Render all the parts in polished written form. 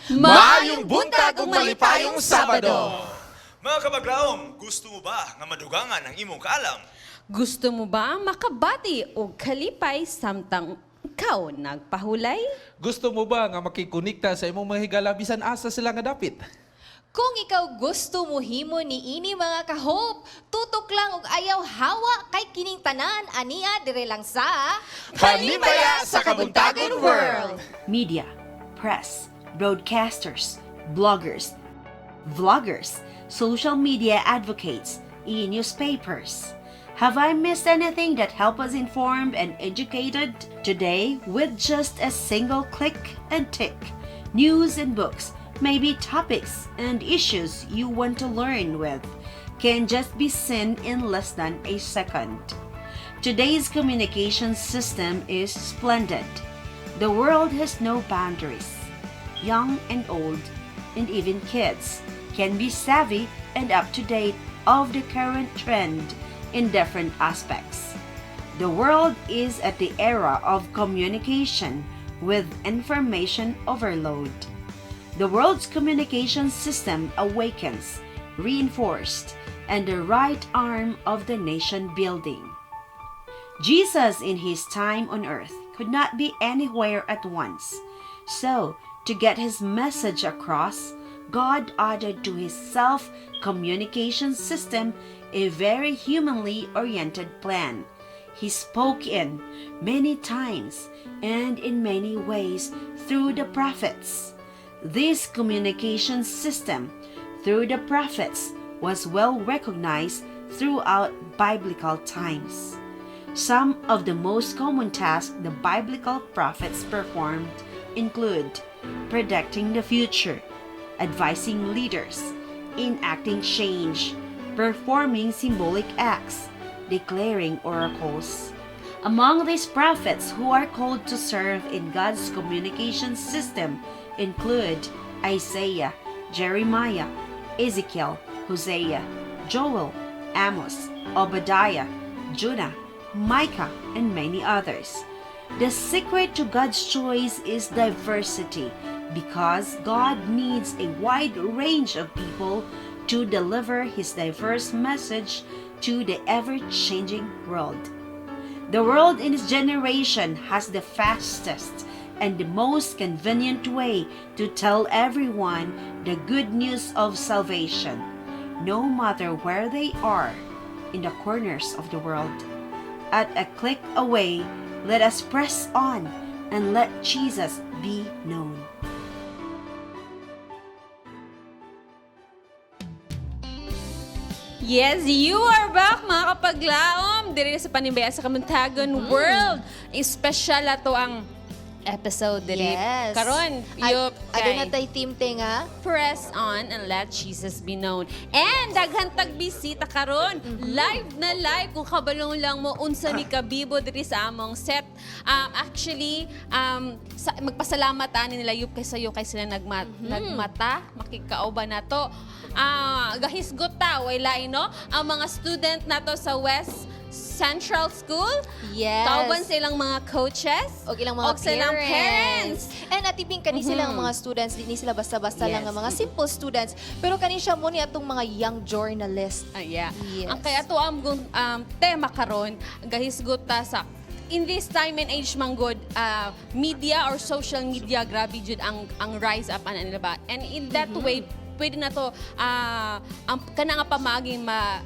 Maayong buntag ug malipayong Sabado. Mga kapaglaom, gusto mo ba nga madugangan ang imong kaalam? Gusto mo ba makabati o kalipay samtang ikaw nagpahulay? Gusto mo ba nga makikonekta sa imong mga higala bisan asa sila nga dapit? Kung ikaw gusto mo himo ni ini, mga ka-hope, tutok lang og ayaw hawa kay kining tanan ania dire lang sa Panimbaya sa Kabuntagon World! Media, press, broadcasters, bloggers, vloggers, social media advocates, e-newspapers. Have I missed anything that help us informed and educated? Today, with just a single click and tick, news and books, maybe topics and issues you want to learn with, can just be seen in less than a second. Today's communication system is splendid. The world has no boundaries. Young and old, and even kids, can be savvy and up to date of the current trend in different aspects. The world is at the era of communication with information overload. The world's communication system awakens, reinforced, and the right arm of the nation building. Jesus in his time on earth could not be anywhere at once. So, to get his message across, God added to his self communication system a very humanly oriented plan. He spoke in many times and in many ways through the prophets. This communication system through the prophets was well recognized throughout biblical times. Some of the most common tasks the biblical prophets performed include predicting the future, advising leaders, enacting change, performing symbolic acts, declaring oracles. Among these prophets who are called to serve in God's communication system include Isaiah, Jeremiah, Ezekiel, Hosea, Joel, Amos, Obadiah, Jonah, Micah, and many others. The secret to God's choice is diversity because God needs a wide range of people to deliver his diverse message to the ever changing world. The world in its generation has the fastest and the most convenient way to tell everyone the good news of salvation, no matter where they are in the corners of the world. At a click away, let us press on and let Jesus be known. Yes, you are back, mga kapaglaom! Diri sa Panimbaya sa Kabuntagon World. Espesyal ato ang episode diri. Yes. Karon, Ay, yup, aduna kay tay team te nga. Press on and let Jesus be known. And daghan tag bisita karon. Live na live kung kabalong lang mo unsa ni kabibo diri sa among set. Actually, magpasalamat ani nila yup kay sayo kay sila nagmata makikauban nato. Ah, gahisgot ta way lain no ang mga student nato sa West Central School. Yes. Kauban sa ilang mga coaches Og ilang mga og sa ilang parents. And Ate Bing, kani sila ang mga students, di ni sila basta-basta lang nga mga simple students. Pero kani siya mo ni atong mga young journalist. Ah, yeah. Yes. Ang kaya to ang tema karon gahisgot ta sa in this time and age man good, media or social media, grabe jud ang rise up ana nila ba, and in that way pwede na to ang kana nga pamaaging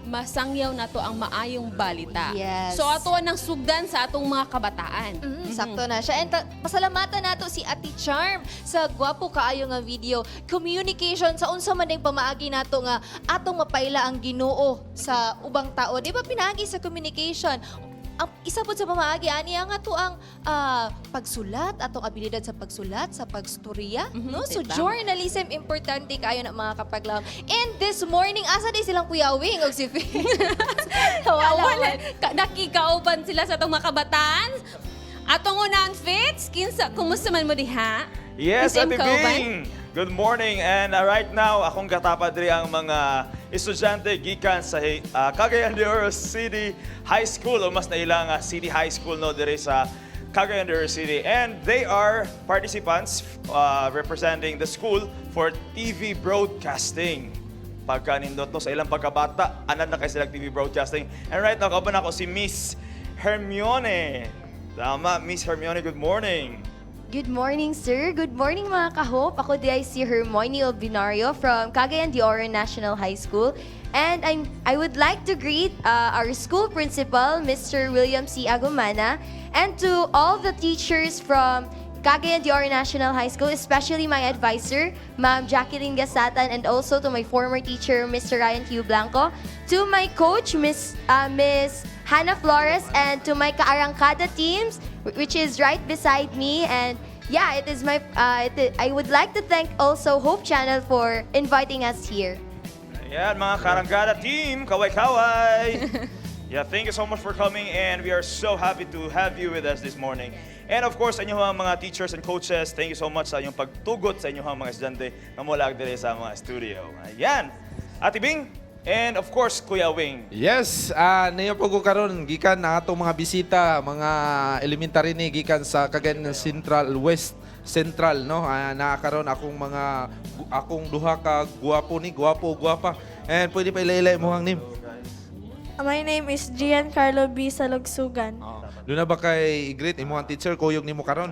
masangyaw na to ang maayong balita. Yes. So ato ang sugdan sa atong mga kabataan. Sakto na siya. And pasalamatan nato si Ate Charm sa gwapo kaayo nga video. Communication sa unsa man ding pamaagi nato nga atong mapaila ang Ginoo sa ubang tao. Di ba pinaagi sa communication? Ang isa pod sa pamaagi ani ang ato ang pagsulat, atong abilidad sa pagsulat, sa pagstorya, no? So tama. journalism importante kaayo na, mga kapaglaom. And this morning, asa di silang Kuya Wing og si Fitz? Wala. Wala. Nakikauban sila sa atong mga kabataan. Atong unang Fitz, kinsa, kumusta man mo diha? Yes, Kinsa Ate imong kauban? Bing! Good morning, and right now akong katapad diri ang mga estudyante gikan sa Cagayan de Oro City High School o mas nailang City High School no diri sa Cagayan de Oro City. And they are participants representing the school for TV broadcasting. Pagka nindot no, sa ilang pagkabata, anad na kay sila TV broadcasting. And right now, kauban ako si Miss Hermione. Tama, Miss Hermione, good morning. Good morning, sir. Good morning, mga kahope. Ako diay si Hermione Albinario from Cagayan de Oro National High School. And I would like to greet our school principal, Mr. William C. Agumana, and to all the teachers from Cagayan de Oro National High School, especially my advisor, Ma'am Jacqueline Gasatan, and also to my former teacher, Mr. Ryan Q. Blanco, to my coach, Miss Hannah Flores, and to my Kaarangkada teams, which is right beside me. And yeah, it is my. I would like to thank also Hope Channel for inviting us here. Ayan, mga Karangada team, kaway-kaway! Yeah, thank you so much for coming and we are so happy to have you with us this morning. And of course, sa inyong mga teachers and coaches, thank you so much sa inyong pagtugot sa inyong mga estudyante nga mula diri sa mga studio. Ayan, Ate Bing, and of course, Kuya Wing. Yes, niyo po ko karon gikan na atong mga bisita, mga elementary ni gikan sa Cagayan Central West Central, no. Naa karon akong mga akong duha ka guwapo ni, guwapo guwapa. And pwede pa ila-ila mo ang name. My name is Gian Carlo B. Salugsugan. Duna ba kay i-greet imong teacher kuyog nimo karon?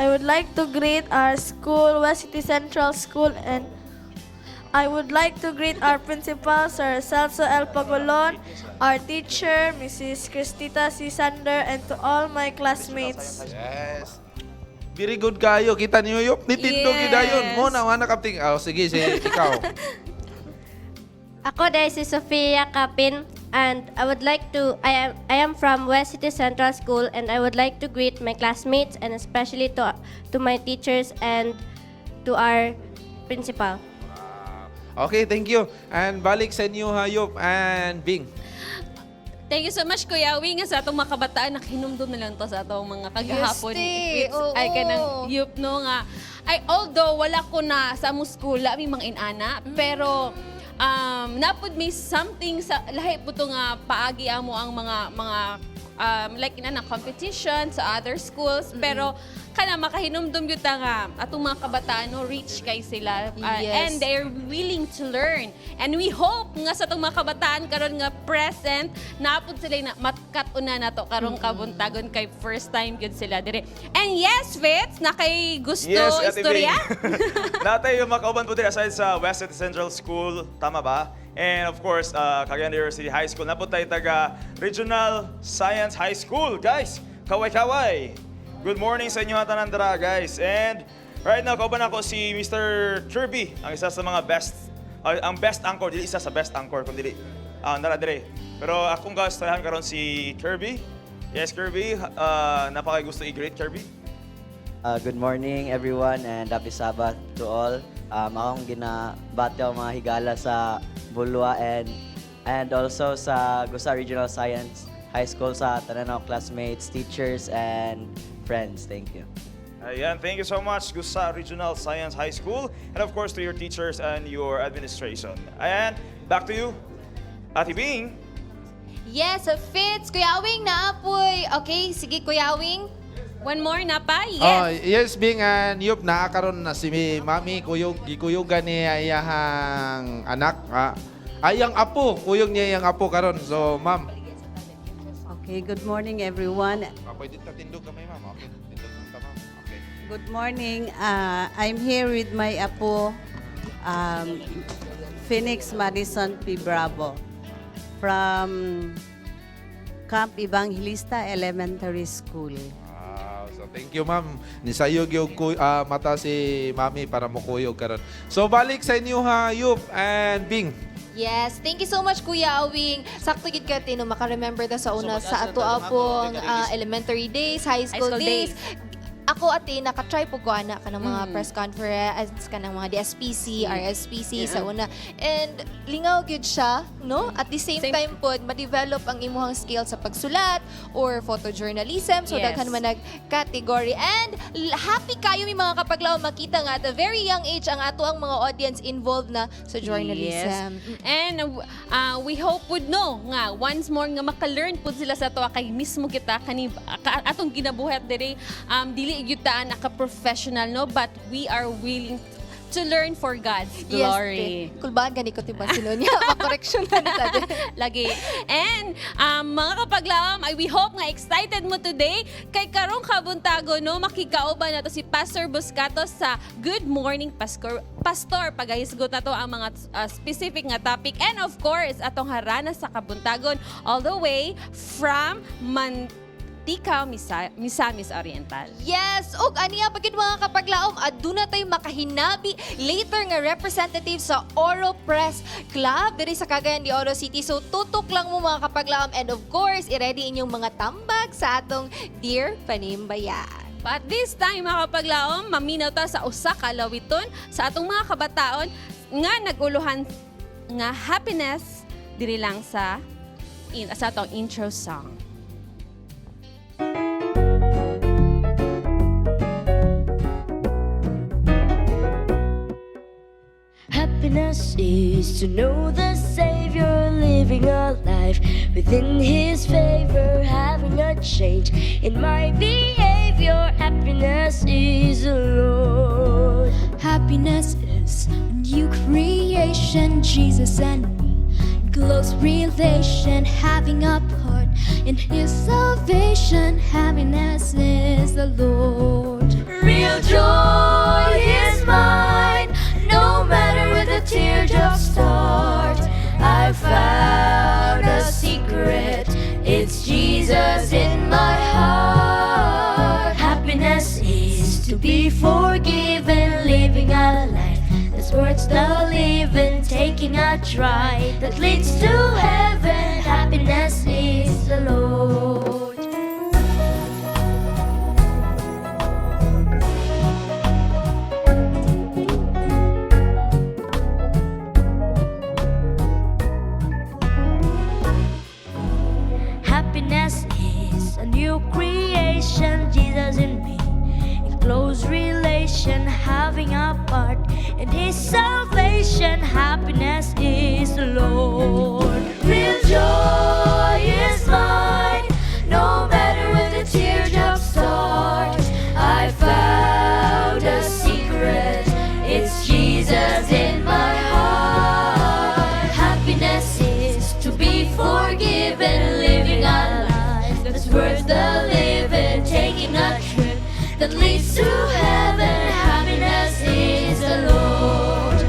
I would like to greet our school, West City Central School, and I would like to greet our principal, Sir Celso L. Pagulon, our teacher, Mrs. Cristita C. Sander, and to all my classmates. Yes. Very good kayo. Kita niyo yop. Nitindog dayon. Mo na wana kapting. Oh, sige, si ikaw. Ako diay si Sofia Kapin and I would like to I am from West City Central School and I would like to greet my classmates and especially to my teachers and to our principal. Okay, thank you. And balik sa inyo hayop and Bing. Thank you so much, Kuya Wing. Sa atong mga kabataan, nakihinumdum na lang to sa atong mga kagahapon. Yes, te. It's, ay, kanang yup, no, nga. Ay, although, wala ko na sa among school, may mga inana, pero napod may something sa lahi po to nga paagi amo ang mga like inana competition sa other schools, pero kana makahinumdum gyud ta nga atong mga kabataan, no, reach kay sila and they're willing to learn, and we hope nga sa atong mga kabataan karon nga present napud sila na matkat-una nato karong kabuntagon kay first time gyud sila dire. And yes, Fitz, na kay gusto Yes, Ate istorya. Bing. Natay yung makauban po din aside sa West City Central School, tama ba? And of course, Cagayan de Oro City High School. Napod tayo taga Regional Science High School. Guys, kaway-kaway! Good morning sa inyo tanan dara, guys. And right now, kauban ako si Mr. Kirby, ang isa sa mga best, ang best anchor, dili isa sa best anchor, kung dili. Ah, nara dire. Pero akong gastahan karon si Kirby. Yes, Kirby, napaka gusto i-greet, Kirby. Good morning, everyone, and happy Sabbath to all. Akong ginabati ang mga higala sa Bulua and also sa Gusa Regional Science High School, sa tanan akong classmates, teachers, and friends. Thank you. Ayan, thank you so much, Gusa Regional Science High School, and of course to your teachers and your administration. Ayan, back to you, Ate Bing. Yes, Fitz, Kuya Awing naapoy. Okay, sige, Kuya Awing. One more na pa. Yes. Oh, yes, Bing and Yup, naa karon na si Mami kuyog gikuyugan niya iyahang anak. Ay, ang apo, kuyog niya iyang apo karon. So, ma'am. Okay, good morning, everyone. Pwede ta tindog kamay, ma'am. Okay, tindog ta, ma'am. Okay. Good morning. I'm here with my apo, Phoenix Madison P. Bravo from Camp Evangelista Elementary School. Wow. So thank you, ma'am. Nisayog yung mata si mami para mukuyog karon. So balik sa inyo ha, Yup and Bing. Yes, thank you so much, Kuya Awing. Sakto gid ka tino maka-remember ta sa una sa ato apong elementary days, high school High school days. Ako ate, naka-try po ko ana kanang mga press conference, kanang mga DSPC, RSPC sa una. And lingaw gyud siya, no? At the same Same. time pod, ma-develop ang imuhang skill sa pagsulat or photojournalism. So daghan man nag-category. And happy kayo mi mga kapaglaom makita nga at a very young age ang ato ang mga audience involved na sa journalism. Yes. And we hope would know nga once more nga maka-learn pud sila sa ato kay mismo kita kani atong ginabuhat diri, dili gyud ta naka-professional, no, but we are willing to learn for God's glory. Yes, te. Kulbaan gani ko tiba sino niya. Ma-correction na nita. Lagi. And mga kapaglaom, ay we hope nga excited mo today kay karong kabuntago, no, makikauban nato si Pastor Buscato sa Good Morning Pastor. Pastor, pagahisgot nato ang mga specific nga topic and of course atong harana sa kabuntagon all the way from Manticao, Misamis Oriental. Yes! Ug aniya pagid mga kapaglaom, aduna tay makahinabi later nga representative sa Oro Press Club diri sa Cagayan de Oro City. So tutok lang mo mga kapaglaom and of course, i-ready inyong mga tambag sa atong Dear Panimbayan. But this time, mga kapaglaom, maminaw ta sa usa ka lawiton sa atong mga kabataon nga naguluhan nga happiness diri lang sa atong intro song. Happiness is to know the Savior, living a life within His favor, having a change in my behavior. Happiness is the Lord. Happiness is a new creation, Jesus and me. In close relation, having a part in His salvation. Happiness is the Lord. Real joy is mine, no matter where the teardrops start. I found a secret, it's Jesus in my heart. Happiness is to be forgiven, living a life that's worth the living, taking a try that leads to heaven. Happiness is the Lord. Happiness is a new creation, Jesus in me. In close relation, having a part in His salvation. Happiness is the Lord. Real joy is mine, no matter where the teardrops start. I found a secret, it's Jesus in my heart. Happiness is to be forgiven, living a life that's worth the living, taking a trip that leads to heaven. Happiness is the Lord.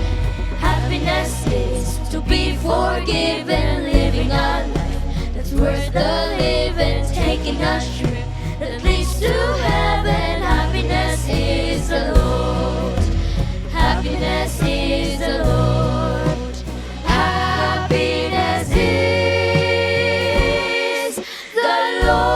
Happiness is to be forgiven, living a life that's worth the living, taking a trip that leads to heaven. Happiness is the Lord. Happiness is the Lord. Happiness is the Lord.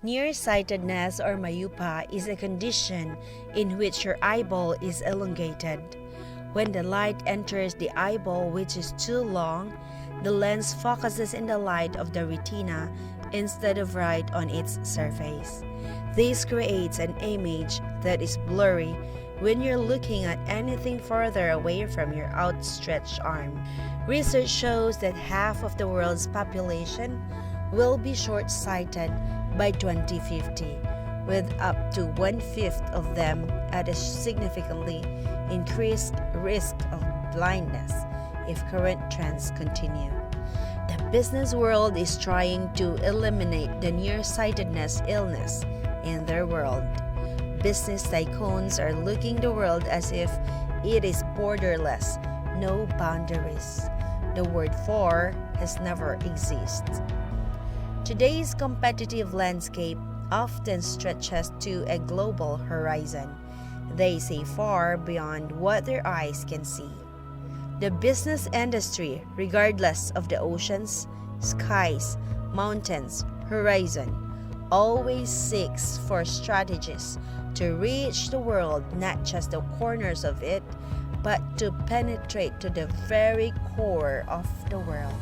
Nearsightedness or myopia is a condition in which your eyeball is elongated. When the light enters the eyeball, which is too long, the lens focuses in the light of the retina instead of right on its surface. This creates an image that is blurry when you're looking at anything farther away from your outstretched arm. Research shows that half of the world's population will be short sighted by 2050, with up to one fifth of them at a significantly increased risk of blindness if current trends continue. The business world is trying to eliminate the nearsightedness illness in their world. Business tycoons are looking the world as if it is borderless, no boundaries. The word "for" has never existed. Today's competitive landscape often stretches to a global horizon. They see far beyond what their eyes can see. The business industry, regardless of the oceans, skies, mountains, horizon, always seeks for strategies to reach the world, not just the corners of it, but to penetrate to the very core of the world.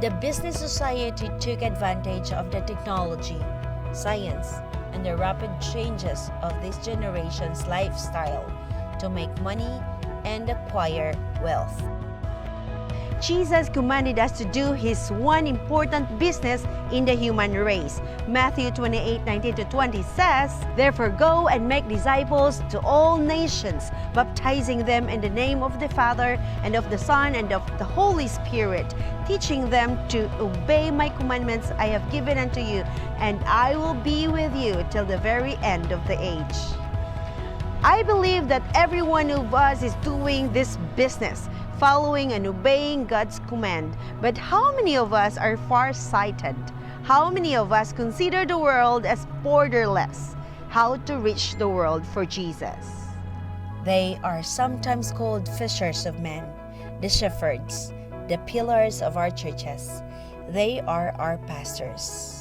The business society took advantage of the technology, science, and the rapid changes of this generation's lifestyle to make money and acquire wealth. Jesus commanded us to do his one important business in the human race. Matthew 28:19 to 20 says, "Therefore go and make disciples to all nations, baptizing them in the name of the Father and of the Son and of the Holy Spirit, teaching them to obey my commandments I have given unto you, and I will be with you till the very end of the age." I believe that every one of us is doing this business, following and obeying God's command. But how many of us are far-sighted? How many of us consider the world as borderless? How to reach the world for Jesus? They are sometimes called fishers of men, the shepherds, the pillars of our churches. They are our pastors.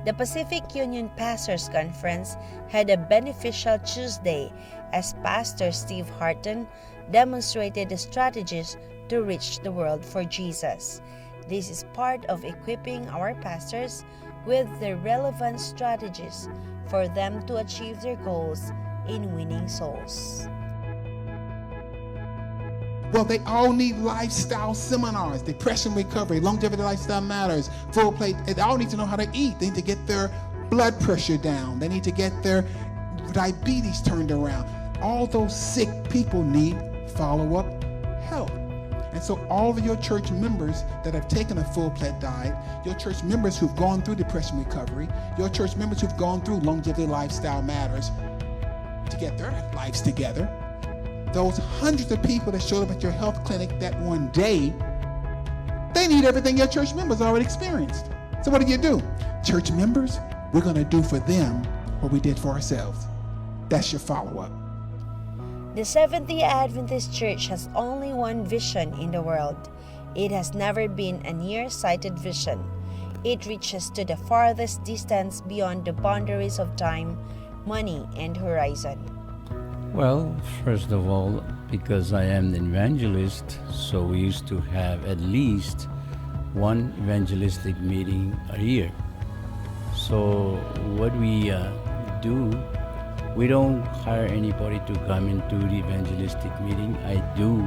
The Pacific Union Pastors Conference had a beneficial Tuesday as Pastor Steve Harton demonstrated the strategies to reach the world for Jesus. This is part of equipping our pastors with the relevant strategies for them to achieve their goals in winning souls. Well, they all need lifestyle seminars, depression recovery, longevity lifestyle matters, full plate. They all need to know how to eat. They need to get their blood pressure down. They need to get their diabetes turned around. All those sick people need follow-up help. And so all of your church members that have taken a full plate diet, your church members who've gone through depression recovery, your church members who've gone through longevity lifestyle matters to get their lives together, those hundreds of people that showed up at your health clinic that one day, they need everything your church members already experienced. So what do you do? Church members, we're going to do for them what we did for ourselves. That's your follow-up. The Seventh-day Adventist Church has only one vision in the world. It has never been a near-sighted vision. It reaches to the farthest distance beyond the boundaries of time, money, and horizon. Well, first of all, because I am an evangelist, so we used to have at least one evangelistic meeting a year. So what we do, we don't hire anybody to come and do the evangelistic meeting. I do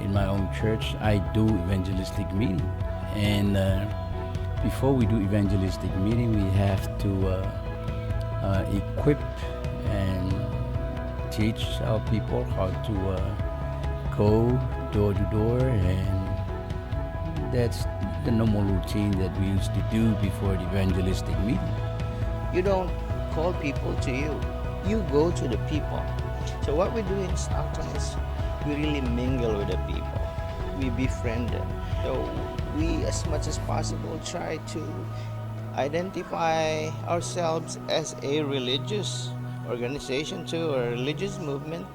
in my own church, I do evangelistic meeting. And before we do evangelistic meeting, we have to equip and teach our people how to go door to door, and that's the normal routine that we used to do before the evangelistic meeting. You don't call people to you. You go to the people. So what we do in Stockton is we really mingle with the people. We befriend them. So we, as much as possible, try to identify ourselves as a religious organization too, or a religious movement,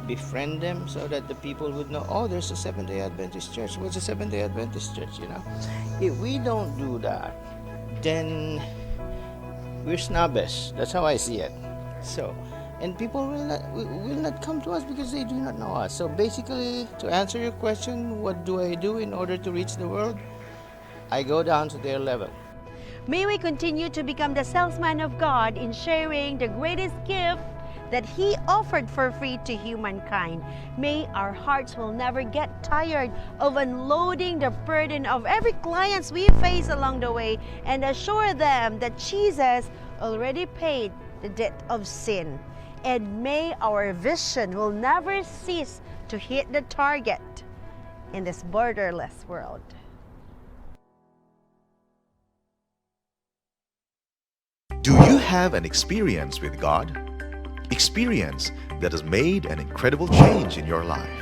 befriend them so that the people would know, "Oh, there's a Seventh-day Adventist church. What's a Seventh-day Adventist church?" If we don't do that, then we're snobbish. That's how I see it. So, and people will not come to us because they do not know us. So basically, to answer your question, what do I do in order to reach the world? I go down to their level. May we continue to become the salesman of God in sharing the greatest gift that He offered for free to humankind. May our hearts will never get tired of unloading the burden of every clients we face along the way and assure them that Jesus already paid the debt of sin. And may our vision will never cease to hit the target in this borderless world. Do you have an experience with God? Experience that has made an incredible change in your life.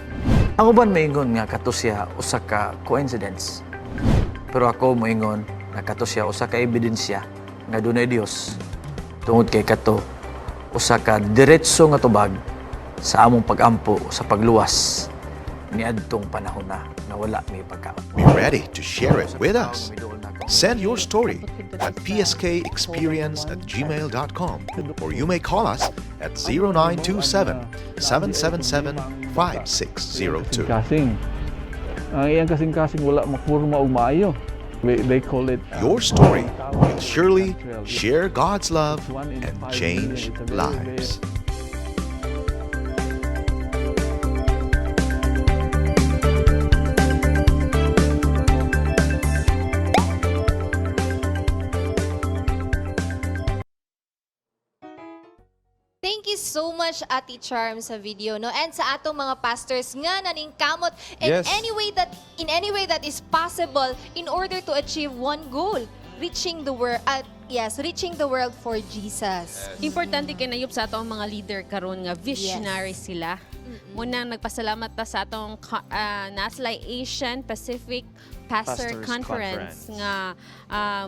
Ang uban moingon nga kato siya usa ka coincidence. Pero ako moingon nga kato siya usa ka ebidensya nga dunay Dios tungod kay kato Usa ka diretso nga tubag sa among pagampo sa pagluwas niadtong panahon na nga wala may pagkaon. Be ready to share it with us. Send your story at pskexperience@gmail.com or you may call us at 0927 777 5602. Kasing. Ang iyang kasing-kasing wala mapurma og maayo. They call it Your story will surely share God's love one in and 5 change million. It's a very, lives. Thank you so much, Ate Charm, sa video, no? And sa atong mga pastors nga naningkamot in any way that is possible in order to achieve one goal, reaching the world yes, reaching the world for Jesus. Importante kay nayop sa atong mga leader karon nga visionary sila. Muna nagpasalamat ta sa atong Naslay Asian Pacific Pastor Pastors Conference, Conference. nga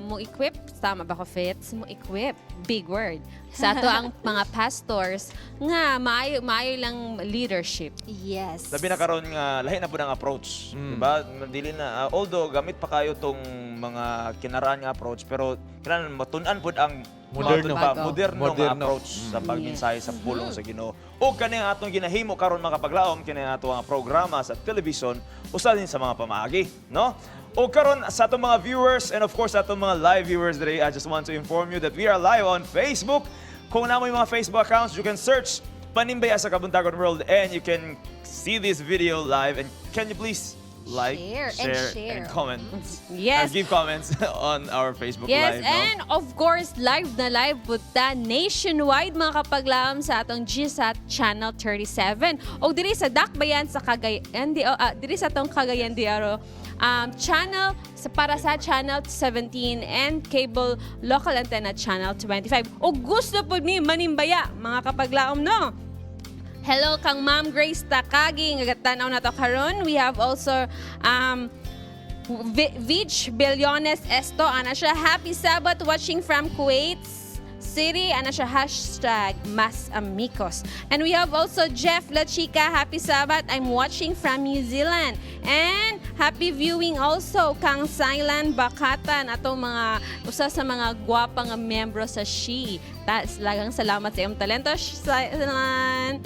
mo equip, tama ba ko, Fitz? Mo equip, big word. Sa ato ang mga pastors nga maayo maayo lang leadership. Yes. Labi na karon nga lahi na pud ang approach, di ba? Dili na although gamit pa kayo tong mga kinaraan nga approach, pero kinahanglan matun-an pud ang Moderno. matun pa, Bago. moderno nga Moderno. approach sa pagmensahe sa pulong sa Ginoo. Ug kani ang atong ginahimo karon mga kapaglaom, kini ang atong programa sa television usa din sa mga pamaagi, no? O karon sa atong mga viewers and of course sa atong mga live viewers today, I just want to inform you that we are live on Facebook. Kung naa moy mga Facebook accounts, you can search Panimbaya sa Kabuntagon World and you can see this video live. And can you please like, Share and share. and comment? Yes. And give comments on our Facebook Yes, Live. No? and of course, live na live punta nationwide mga kapaglaom sa atong GSAT Channel 37. O diri sa Dakbayan sa Cagayan de diri sa atong Cagayan de Oro channel sa para sa Channel 17 and cable local antenna Channel 25. O gusto pud mi manimbaya mga kapaglaom, no? Hello kang Ma'am Grace Takagi nga gatanaw na to karon. We have also Vich Billones Esto, ana siya, happy Sabbath, watching from Kuwait City, ana siya, #MasAmigos. And we have also Jeff La Chica, happy Sabbath, I'm watching from New Zealand. And happy viewing also kang Sailan Bakatan, atong mga usa sa mga gwapa nga membro sa SHE. Tas lagang salamat sa iyong talento, Sailan.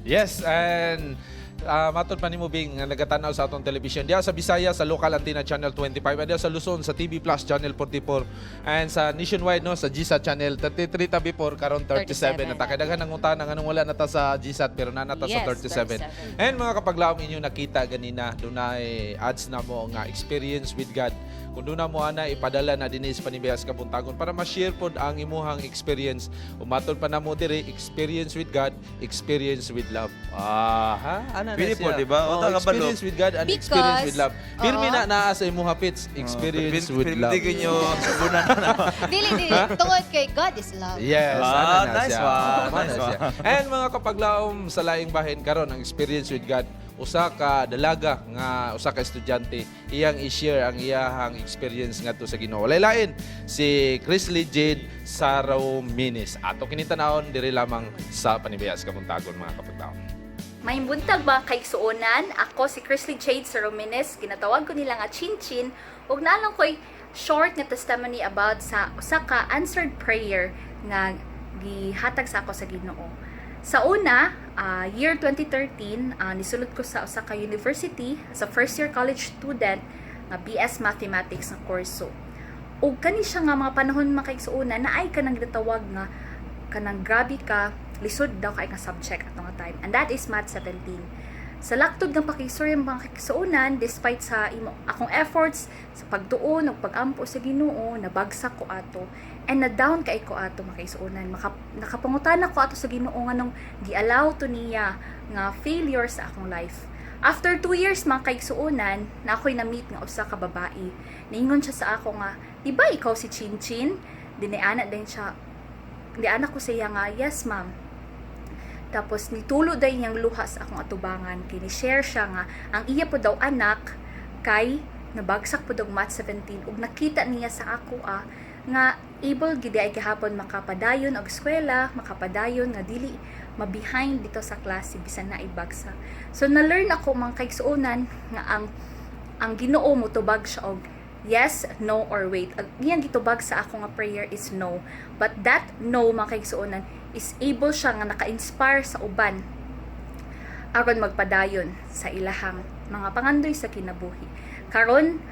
Yes, and matod pa nimo Bing nga nagatanaw sa atong television. Diha sa Bisaya sa local antenna channel 25, and diha sa Luzon sa TV Plus channel 44, and sa nationwide, no, sa GSAT channel 33 ta before, karon 37 na ta. Kay daghan nang utana nganong wala na ta sa GSAT, pero naa na ta sa 37. 37. And mga kapaglaom, inyo nakita ganina dunay ads na mo nga experience with God. Kung duna mo ana, ipadala na dinhi sa Panimbaya sa Kabuntagon para ma-share pod ang imuhang experience. Umatol pa namo diri, experience with God, experience with love. Ah, ha? Ana na Pili siya. po, di ba? Oh, O, taga balo. experience with God and experience with love. Pirmi Oo. na naa sa imuha, Pits, experience with love. Pirmi nyo sabunan na. Dili, dili. Tungod kay God is love. Yes, Ah, ana na nice siya. one, Ana nice na siya. one. And mga kapaglaom, sa laing bahin karon ang experience with God, usa ka dalaga nga usa ka estudyante, iyang i-share ang iyahang experience ngadto sa Ginoo. Walay lain si Chrisley Jade Sarauminis. Ato kini tan-awon diri lamang sa Panimbaya sa Kabuntagon, mga kapaglaom. May buntag mga kaigsuonan, ako si Chrisley Jade Saromines, ginatawag ko nila nga Chin Chin, ug naalang ko'y short nga testimony about sa usa ka answered prayer nga gihatag sa ako sa Ginoo. Sa una, year 2013, nisulod ko sa usa ka university sa first year college student nga BS Mathematics nga kurso. Ug kani siya nga mga panahon mga kaigsuonan, naay kanang ginatawag nga kanang grabe ka lisod daw kay nga subject ato nga time, and that is Math 17. Sa laktod ng pakistorya mga kaigsuonan, despite sa imo akong efforts sa pagtuon ug pagampo sa Ginoo, nabagsak ko ato and na down kay ko ato mga kaigsuonan. Nakapangutana ko ato sa Ginoo nganong gi-allow to niya nga failure sa akong life. After 2 years mga kaigsuonan, na ako'y na-meet nga usa ka babae. Niingon siya sa ako nga, "Di ba ikaw si Chin Chin?" Diniana din siya. Diana ko sa iya nga, "Yes, ma'am." Tapos nitulo day niyang luha sa akong atubangan kay ni share siya nga ang iya po daw anak kay nabagsak po daw Math 17 ug nakita niya sa ako. nga able gid ay gihapon makapadayon og eskwela, makapadayon nga dili ma-behind dito sa klase bisan na ibagsa. So na-learn ako, mga kaigsuonan, nga ang Ginoo motubag siya og yes, no or wait. Ang iyang gitubag sa ako nga prayer is no. But that no, mga kaigsuonan, is able siya nga naka-inspire sa uban aron magpadayon sa ilahang mga pangandoy sa kinabuhi. Karon,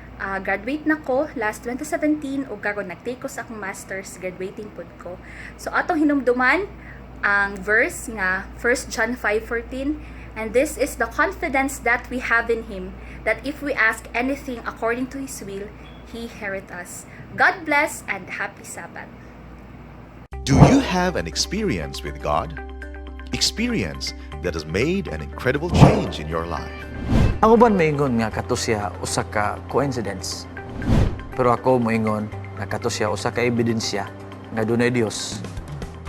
graduate na ko last 2017 ug karon nag-take ko sa akong masters, graduating pud ko. So atong hinumduman ang verse nga 1 John 5:14, "And this is the confidence that we have in him, that if we ask anything according to his will, he heareth us." God bless and happy Sabbath. Do you have an experience with God? Experience that has made an incredible change in your life. Ang uban moingon nga kato siya usa ka coincidence. Pero ako moingon nga kato siya usa ka ebidensya nga dunay Dios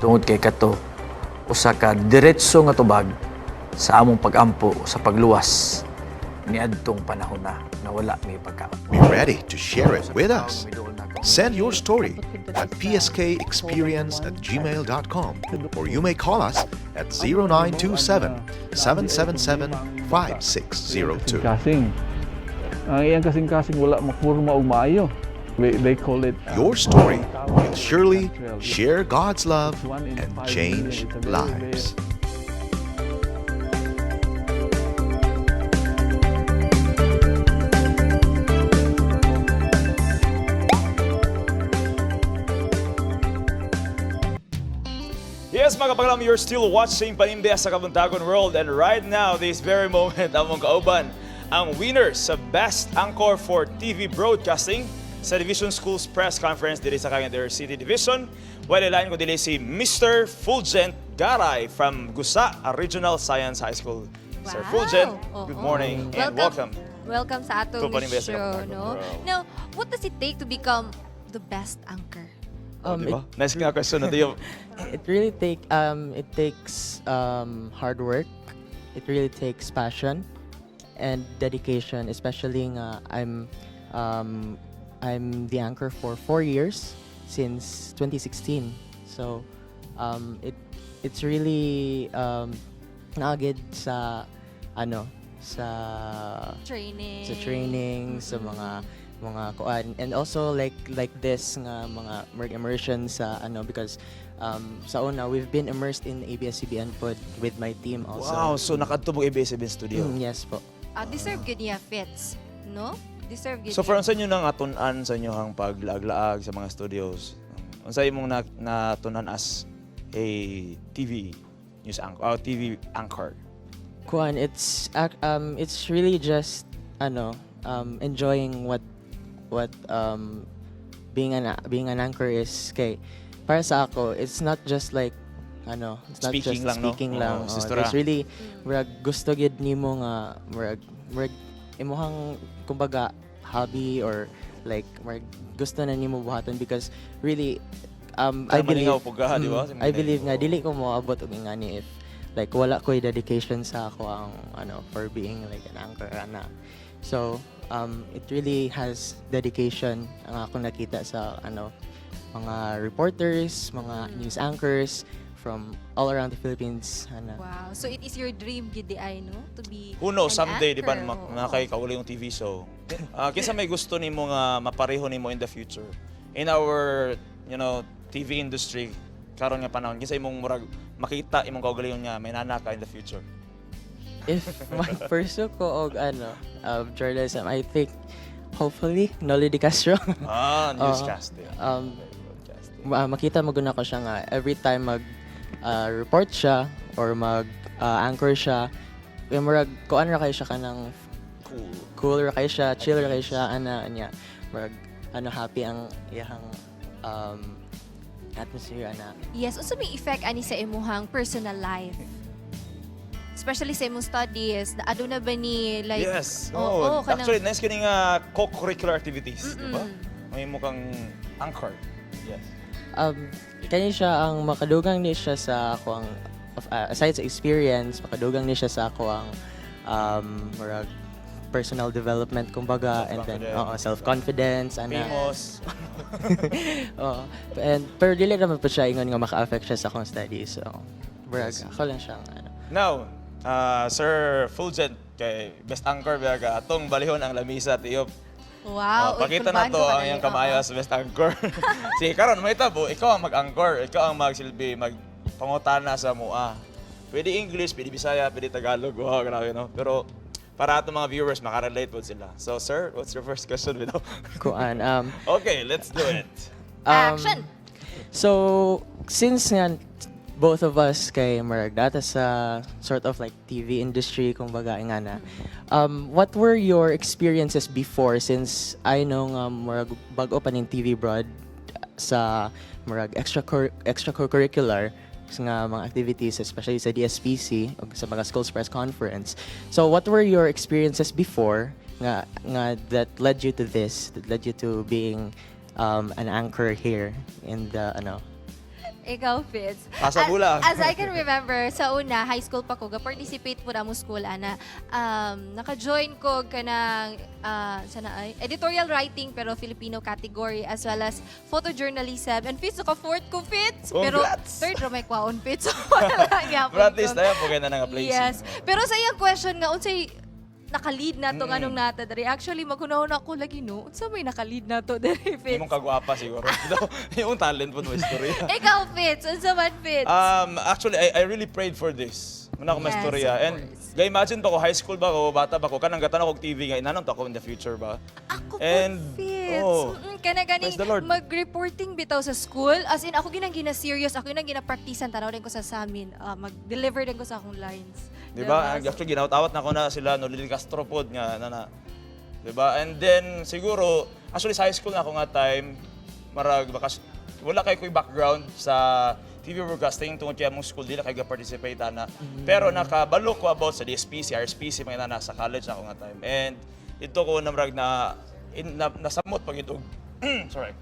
tungod kay kato usa ka diretso nga tubag sa among pag-ampo sa pagluwas niadtong panahon na nga wala may pagkaon. Be ready to share it with us. Send your story at pskexperience@gmail.com or you may call us at 0927 777 5602. Kasing. Ang iyang kasing-kasing wala mapurma og maayo. They call it Your story will surely share God's love and change lives. Yes, mga kapaglam, you're still watching Panimbiya sa Kabuntagon World, and right now, this very moment, among kauban ang winner sa Best Anchor for TV Broadcasting sa Division Schools Press Conference diri sa Cagayan de Oro City Division. Wala lain ko dili si Mr. Fulgent Garay from Gusa Regional Science High School. Sir Fulgent, good morning and welcome. Welcome sa atong To Panimbiya sa show, Kabuntagon no? World. Now, what does it take to become the best anchor? Oh, diba? Nice nga question na tayo. It takes hard work. It really takes passion and dedication, especially nga I'm the anchor for 4 years since 2016. So it's really naa gyud sa ano sa Training. Sa training, sa mga kuan, and also like this nga mga work immersion sa ano, because sa una we've been immersed in ABS-CBN pod with my team also. Wow, so nakadto mo ABS-CBN studio. Yes po. Ah, deserve gyud niya fits, no? Deserve gyud. So niya. for unsa inyo nang atun-an sa inyohang paglaag-laag sa mga studios? Unsa imong na natun-an as a TV news anchor, TV anchor? Kuan, it's really just ano enjoying what being an anchor is, kay para sa ako it's not just like ano, it's not Speaking just lang, no? speaking Oo, lang. Oh, sistora. It's really murag gusto gyud nimo nga murag imuhang kumbaga hobby or like murag gusto na nimo buhaton because really I Kaya believe malingaw po ka, di ba? I believe nga dili ko moabot og ingani if like wala ko'y dedication sa ako ang ano for being like an anchor ana. So it really has dedication ang ako nakita sa ano mga reporters, mga news anchors from all around the Philippines ana. Wow. So it is your dream gyud di ay, no? To be Who knows, an someday, di ba, anchor. Oo. Naa kay kaugalingong TV show. Kinsa may gusto nimo nga mapareho nimo in the future? In our TV industry, karon nga panahon, kinsa imong murag makita imong kaugalingon nga may nana ka in the future? If mag-pursue ko og ano journalism, I think hopefully Noli De Castro. Ah, newscasting. Makita mo guna ko siya nga every time mag report siya or mag anchor siya, yung murag kuan ra kayo siya kanang cool. Cool ra kayo siya, chill ra kayo siya ana niya. Murag ano happy ang iyahang atmosphere ana. Yes, unsa may effect ani sa imuhang personal life? Especially sa imong studies, na aduna ba ni like Yes. Oo, Oh, kanang- actually, nice kini nga co-curricular activities, di ba? May mo kang anchor. Yes. Kani siya ang makadugang ni siya sa ako ang aside sa experience, makadugang ni siya sa ako ang murag personal development kumbaga, and then Self-confidence. oo, self-confidence ana. Famous. Oo. And pero dili naman po siya ingon nga maka-affect siya sa akong studies. So, brag, ako lang siyang ano. Now, Sir Fulgent, kay best anchor biyaga, atong balihon ang lamisa tiyop. Wow. Oh, pakita na to ang iyang kamayo as best anchor. Sige, karon may tabo, ikaw ang mag-anchor, ikaw ang magsilbi, magpangutana sa mua. Pwede English, pwede Bisaya, pwede Tagalog. Wow, grabe no. Pero para atong mga viewers makarelate po sila. So, sir, what's your first question bitaw? Kuan Okay, let's do it. Action! So, since nga both of us kay murag data sa sort of like TV industry kumbaga nga na. What were your experiences before, since I know nga murag bag-o pa ning TV broad sa murag extracurricular nga mga activities, especially sa DSPC o sa mga schools press conference. So what were your experiences before nga that led you to this, that led you to being an anchor here in the ano? Ikaw, Fitz. Asa bula. As I can remember, sa una, high school pa ko, ga-participate po na mo school, ana. Naka-join ko kanang, sana ay, editorial writing, pero Filipino category, as well as photojournalism. And Fitz, naka-fourth ko, Fitz. Pero Congrats! third ra may kwaon, Fitz. Wala gyapon Pero at least ko. tayo po kayo na nga placing. Yes. Pero sa iyang question nga, unsay naka-lead na to nganong nata diri? Actually, maghunahon ako lagi, no. Unsa may naka-lead na to diri, Fitz? Imong kagwapa siguro. Yung talent po mo istorya. Ikaw, Fitz. Unsa man, Fitz? Actually, I really prayed for this. Muna ako Yes, mastorya. of And ga-imagine ba ko, high school ba ko, bata ba ko, kanang gatan ako og TV nga, inanon to ako in the future ba? Ako And, Fitz. oh, Kana gani Praise the Lord. mag-reporting bitaw sa school. As in, ako ginang gina-serious, ako ginang gina-practicean, tanaw din ko sa amin. Ah, mag-deliver din ko sa akong lines. Di ba? Actually, ginawat-awat na ko na sila, no, Lily Castro pod nga, na. Di ba? And then, siguro, actually sa high school na ako nga time, marag, baka, wala kay ko'y background sa TV broadcasting tungod kay among school dili kay ga-participate ana. Pero nakabalo ko about sa DSPC, RSPC, mga nana sa college na ako nga time. And ito ko na marag na, in, na nasamot pag ito, sorry.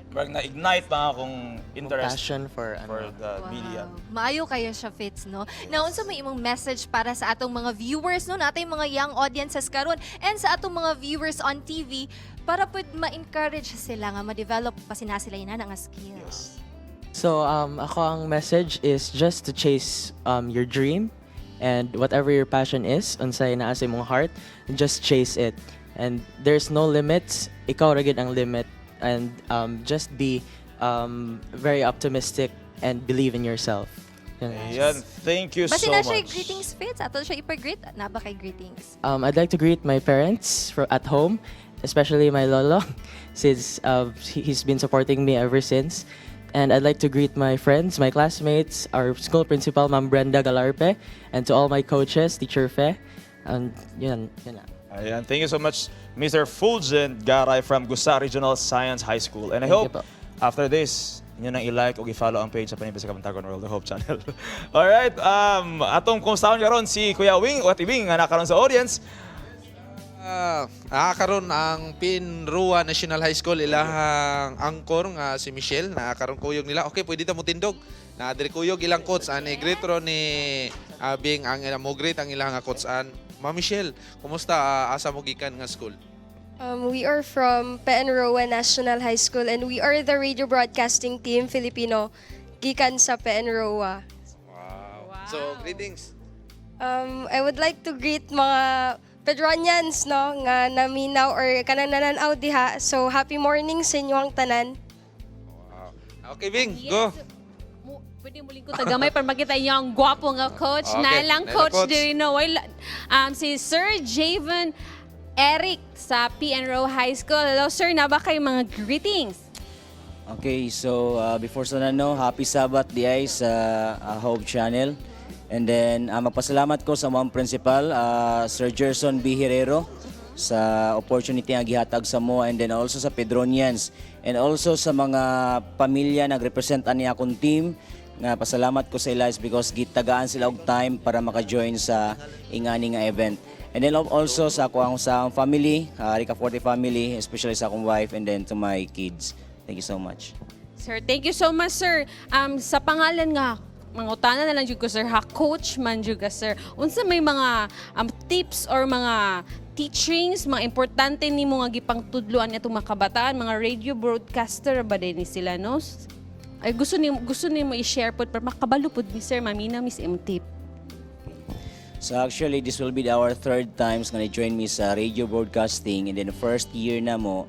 Marag na ignite pa akong interest passion for ano for the media. Maayo kayo siya, Fitz, no? Now, unsa may imong message para sa atong mga viewers, no? Natay mga young audiences karon and sa atong mga viewers on TV para pud ma-encourage sila nga ma-develop pa sina sila ina nga skills. So ako ang message is just to chase your dream and whatever your passion is, unsay naa sa imong heart, just chase it. And there's no limits. Ikaw ra gyud ang limit, and just be very optimistic and believe in yourself. Yun lang. Ayan, thank you Basta so na siya much. greetings, Fitz. Ato siya ipag-greet. Na ba kay greetings? I'd like to greet my parents at home, especially my lolo, since he's been supporting me ever since. And I'd like to greet my friends, my classmates, our school principal, Ma'am Brenda Galarpe, and to all my coaches, Teacher Fe. And yun, yun lang. Ayan, thank you so much, Mr. Fulgent Garay from Gusa Regional Science High School. And I Thank you hope after this, inyo nang i-like o i-follow ang page sa Panibis sa Kabuntagon World of Hope Channel. Alright, atong kumustahan karon si Kuya Wing o Ate Wing nga nakaron sa audience. Karon ang Pinrua National High School, ilahang angkor nga si Michelle na karon kuyog nila. Okay, pwede ta mo tindog. Na diri kuyog ilang coach ani greet ro ni Bing ang ilang mo greet ang ilang nga coach an. Ma Michelle, kumusta, asa mo gikan nga school? We are from PN Roa National High School and we are the radio broadcasting team Filipino gikan sa PN Roa. Wow. So, greetings. I would like to greet mga Pedronians, no, nga naminaw or kanang nananaw diha. So happy morning sa inyong tanan. Okay, Bing, go. Pwede mo lingkod tagamay para makita inyo ang gwapo nga coach. Okay, Nalang nalang coach, coach. diri no. Si Sir Javen Eric sa PN Row High School. Hello sir, na ba kay mga greetings? Okay, so before sa no, happy Sabbath di ay sa Hope Channel. And then magpasalamat ko sa mga principal, Sir Gerson B. Herrero, sa opportunity nga gihatag sa mo, and then also sa Pedronians and also sa mga pamilya nagrepresent ani akong team nga pasalamat ko sa ila is because gitagaan sila og time para maka-join sa ingani nga event. And then also sa ako ang sa akong family, Rica Forte family, especially sa akong wife and then to my kids. Thank you so much. Sir, thank you so much, sir. Sa pangalan nga, mangutana na lang jud ko, sir, ha, coach man jud ka, sir. Unsa may mga tips or mga teachings, mga importante nimo nga gipangtudloan atong mga kabataan, mga radio broadcaster ba din ni sila, no? Ay gusto nimo i-share pod para makabalo pod ni sir, mamina miss imong tip. So actually, this will be our third times nga join me sa radio broadcasting. And then the first year na mo,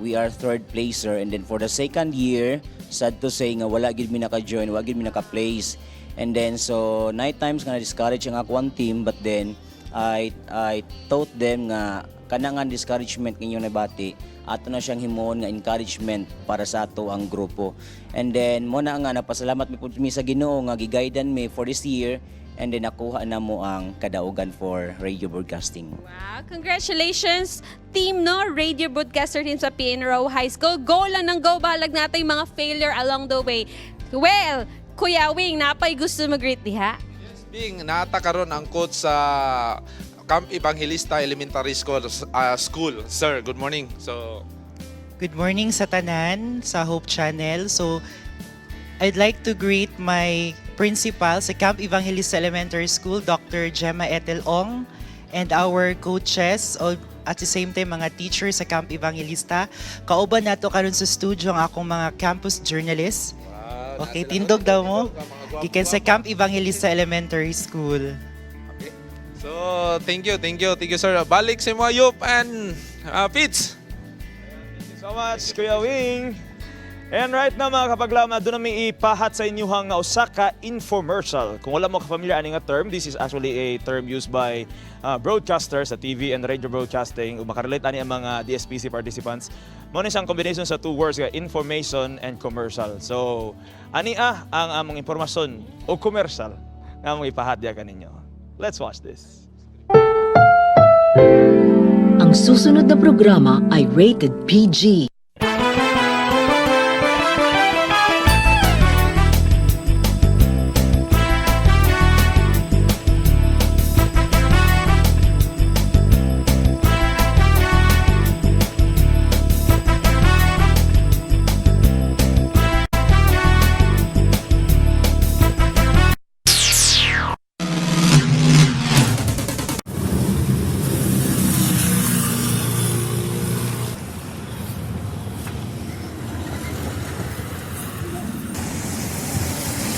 we are third placer. And then for the second year, sad to say nga wala gid mi naka-join, wala gid mi naka-place. And then so night times nga na-discourage ang akong team, but then I taught them nga kana nga discouragement ninyo nabati, ato na siyang himuon nga encouragement para sa ato ang grupo. And then mo na nga napasalamat mi pud mi sa Ginoo nga giguidan mi for this year, and then nakuha na mo ang kadaugan for radio broadcasting. Wow, congratulations team, no? Radio broadcaster team sa PNRO High School. Go lang ng go, bahalag natin yung mga failure along the way. Well, Kuya Wing, napay gusto mag-greet diha? Bing, naata karon ang coach sa Camp Evangelista Elementary School. Sir, good morning. So, Good morning sa tanan sa Hope Channel. So, I'd like to greet my principal sa Camp Evangelista Elementary School, Dr. Gemma Ethel Ong, and our coaches, all, at the same time mga teachers sa Camp Evangelista. Kauban nato karon sa studio ang akong mga campus journalists. Okay, tindog daw mo. Gikan sa Camp Evangelista Elementary School. So thank you, thank you, thank you, sir. Balik sa mga Yup and Fitz. Thank you so much, Kuya Wing. And right now, mga kapaglaom, doon namin ipahat sa inyuhang usa ka infomercial. Kung wala mo ka-familiar ani nga term, this is actually a term used by broadcasters sa TV and radio broadcasting. Ug makarelate ani ang mga DSPC participants. Mao ni siyang combination sa two words, nga information and commercial. So, ani ang among impormasyon o commercial nga among ipahat diya kaninyo. Let's watch this. Ang susunod na programa ay rated PG.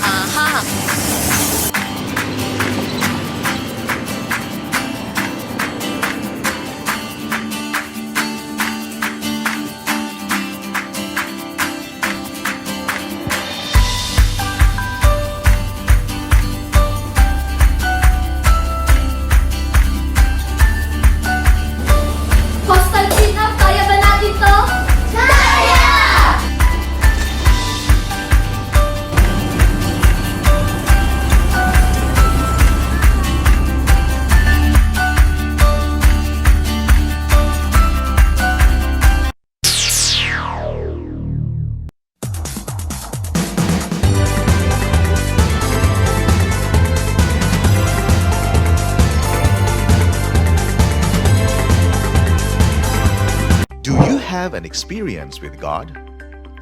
Aha. Coastal cleanup, kaya ba natin to? Kaya! Do you have an experience with God?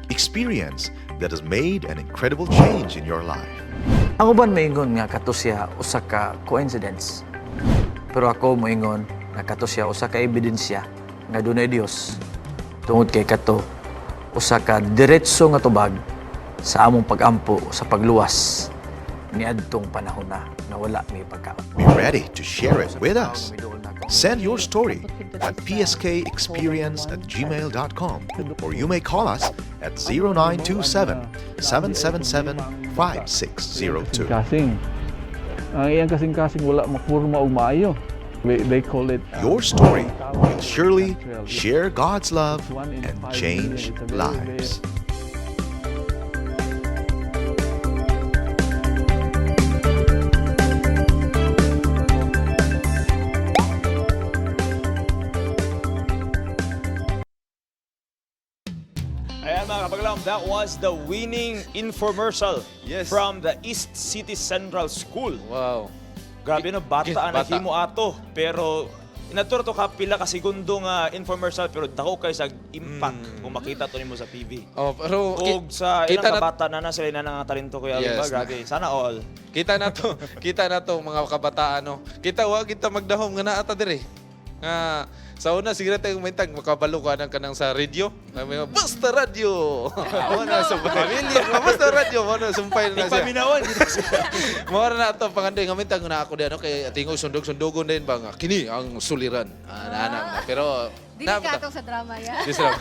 Experience that has made an incredible change in your life. Ang uban moingon nga kato siya usa ka coincidence. Pero ako moingon nga kato siya usa ka ebidensya nga dunay Dios, tungod kay kato usa ka diretso nga tubag sa among pagampo sa pagluwas niadtong panahon na nga wala may pagkaon. Be ready to share it with us. Send your story at pskexperience@gmail.com or you may call us at 0927 777 5602. Kasing. Ang iyang kasing-kasing wala mapurma og maayo. They call it Your story will surely share God's love and change lives. Ayan, mga kapaglaom, that was the winning infomercial from the East City Central School. Wow. Grabe no, bata ang Bata. naghimo ato. Pero inadto to ka pila ka segundo nga infomercial, pero dako kay sa impact kung makita to nimo sa TV. Oh, pero Og sa kita ilang kabata na na sila na nga talento, Kuya, Yes, ba? Grabe. Sana all. Kita na to, kita na to mga kabataan, no. Kita wa kita magdahom nga naa ta dire. Nga sa una siguro tayo kumentag makabalo ka ng kanang sa radio. Nga may mga, "Basta radyo." Mo na sa pamilya, "Basta radyo," mo na sumpay na siya. Paminawan. Mao ra na ato pangandoy nga mintang na ako diyan, okay, tingog sundog-sundogon din ba nga kini ang suliran. Ah, na, na. Pero Dili ka atong sa drama ya. Di sila.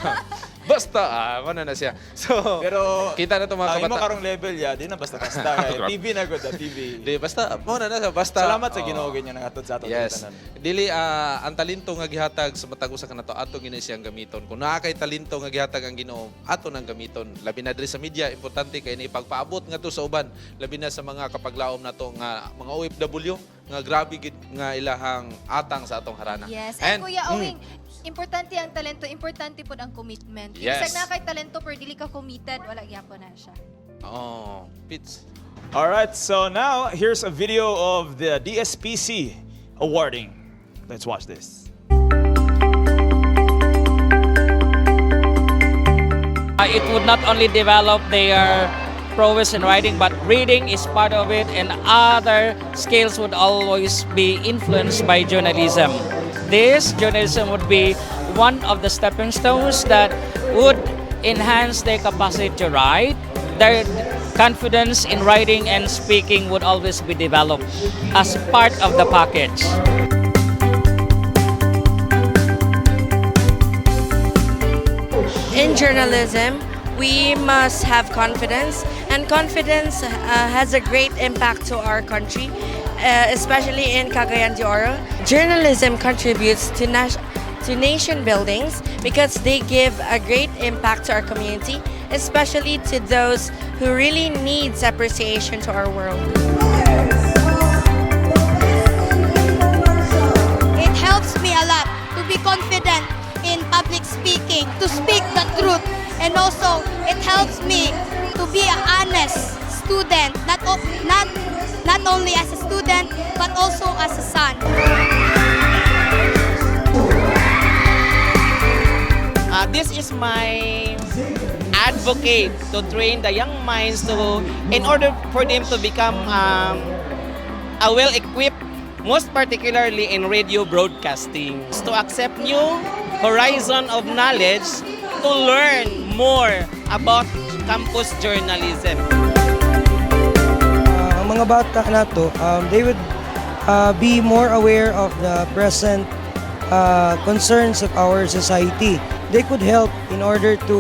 Basta mo na na siya. So, pero kita na to mga Ang imo kabata. karong level ya, di na basta-basta kay TV na gud, TV. Di basta mo na na siya, basta. Salamat sa Oo. Ginoo ganyan nangatod sa ato Yes. tanan. Dili ang talento nga gihatag sa matag usa kanato ato gini siyang gamiton. Kung naa kay talento nga gihatag ang Ginoo, ato nang gamiton. Labi na diri sa media, importante kay ni pagpaabot ngadto sa uban, labi na sa mga kapaglaom nato nga mga OFW nga grabe gid nga ilahang atang sa atong harana. Yes. And, Kuya Owing, importante ang talento, importante pod ang commitment. Yes. Bisag naa kay talento pero dili ka committed, wala gyapon na siya. Oh, Pits. All right, so now here's a video of the DSPC awarding. Let's watch this. It would not only develop their prowess in writing, but reading is part of it, and other skills would always be influenced by journalism. This journalism would be one of the stepping stones that would enhance their capacity to write. Their confidence in writing and speaking would always be developed as part of the package. In journalism, we must have confidence, and confidence has a great impact to our country, especially in Cagayan de Oro. Journalism contributes to nation buildings because they give a great impact to our community, especially to those who really needs appreciation to our world. It helps me a lot to be confident in public speaking, to speak the truth, and also it helps me to be an honest student, not, o- not, not only as a student, but also as a son. This is my advocate to train the young minds to in order for them to become a well-equipped, most particularly in radio broadcasting, to accept new horizon of knowledge, to learn more about campus journalism. Ang mga bata nato, they would be more aware of the present concerns of our society. They could help in order to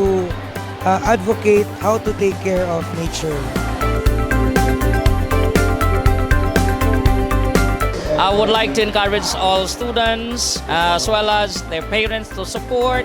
advocate how to take care of nature. I would like to encourage all students as well as their parents to support.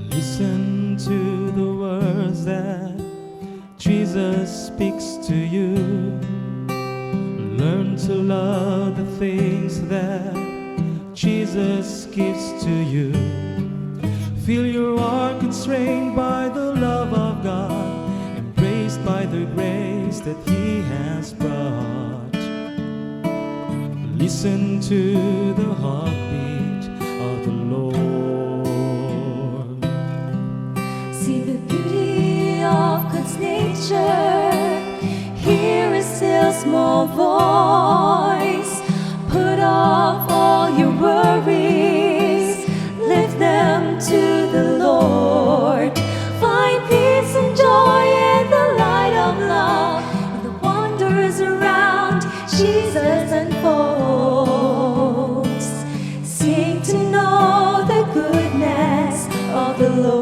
Listen to the words that Jesus speaks to you. Learn to love the things that Jesus gives to you. Feel your heart constrained by the love of God, embraced by the grace that He has brought. Listen to the heartbeat of the Lord. See the beauty of God's nature. Hear His still small voice. Put off all your worries, lift them to the Lord. Find peace and joy in the light of love. And the wonders around Jesus unfolds. Seek to know the goodness of the Lord.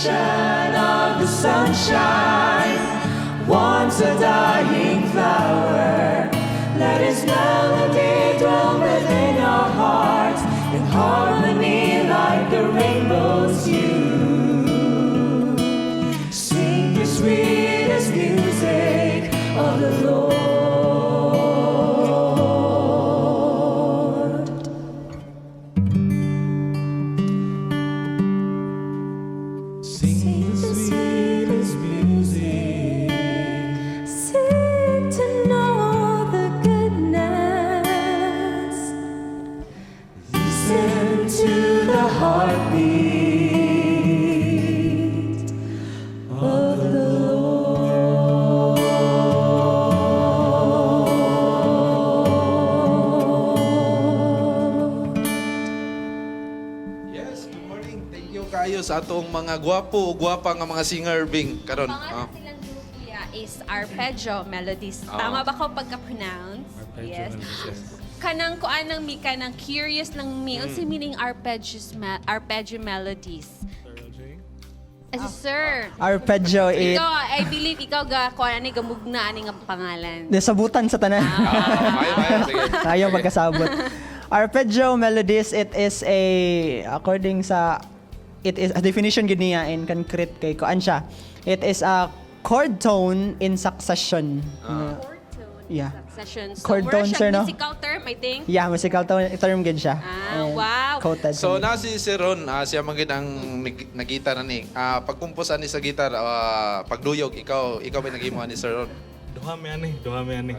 reflection of the sunshine warms a dying flower. Let His melody dwell within our hearts in harmony like the rainbow's hue. Sing the sweetest music of the Lord. Sing the sweetest music. Seek to know the goodness. Listen to the heartbeat of the Lord. Yes, good morning. Thank you kayo sa atong mga gwapo o gwapa nga mga singer Bing karon. Pangalan silang grupo kuya is Arpeggio Melodies. Tama ba ko pagka-pronounce? Arpeggio Yes. Melodies. Kanang kuan ng mi, kanang curious lang mi. Unsa meaning arpeggios arpeggio melodies? As sir. Arpeggio it. Ikaw, I believe ikaw ga kuan ani gamugna ani nga pangalan. Nasabutan sa tanan. Ayaw magkasabot. Arpeggio melodies, it is a, according sa, it is a definition gid niya in concrete kay kuan siya. It is a chord tone in succession. Chord tone Yeah. Succession. So, Chord mura tone, siyang sir, no? musical term, I think. Yeah, musical term gid siya. Ah, And wow. Quoted. So na si Sir Ron, siya man gid ang nagita na ni. Pagkumpos ani sa gitar, pagduyog, ikaw ba naghimo ani Sir Ron? Duha mi ani, duha mi ani.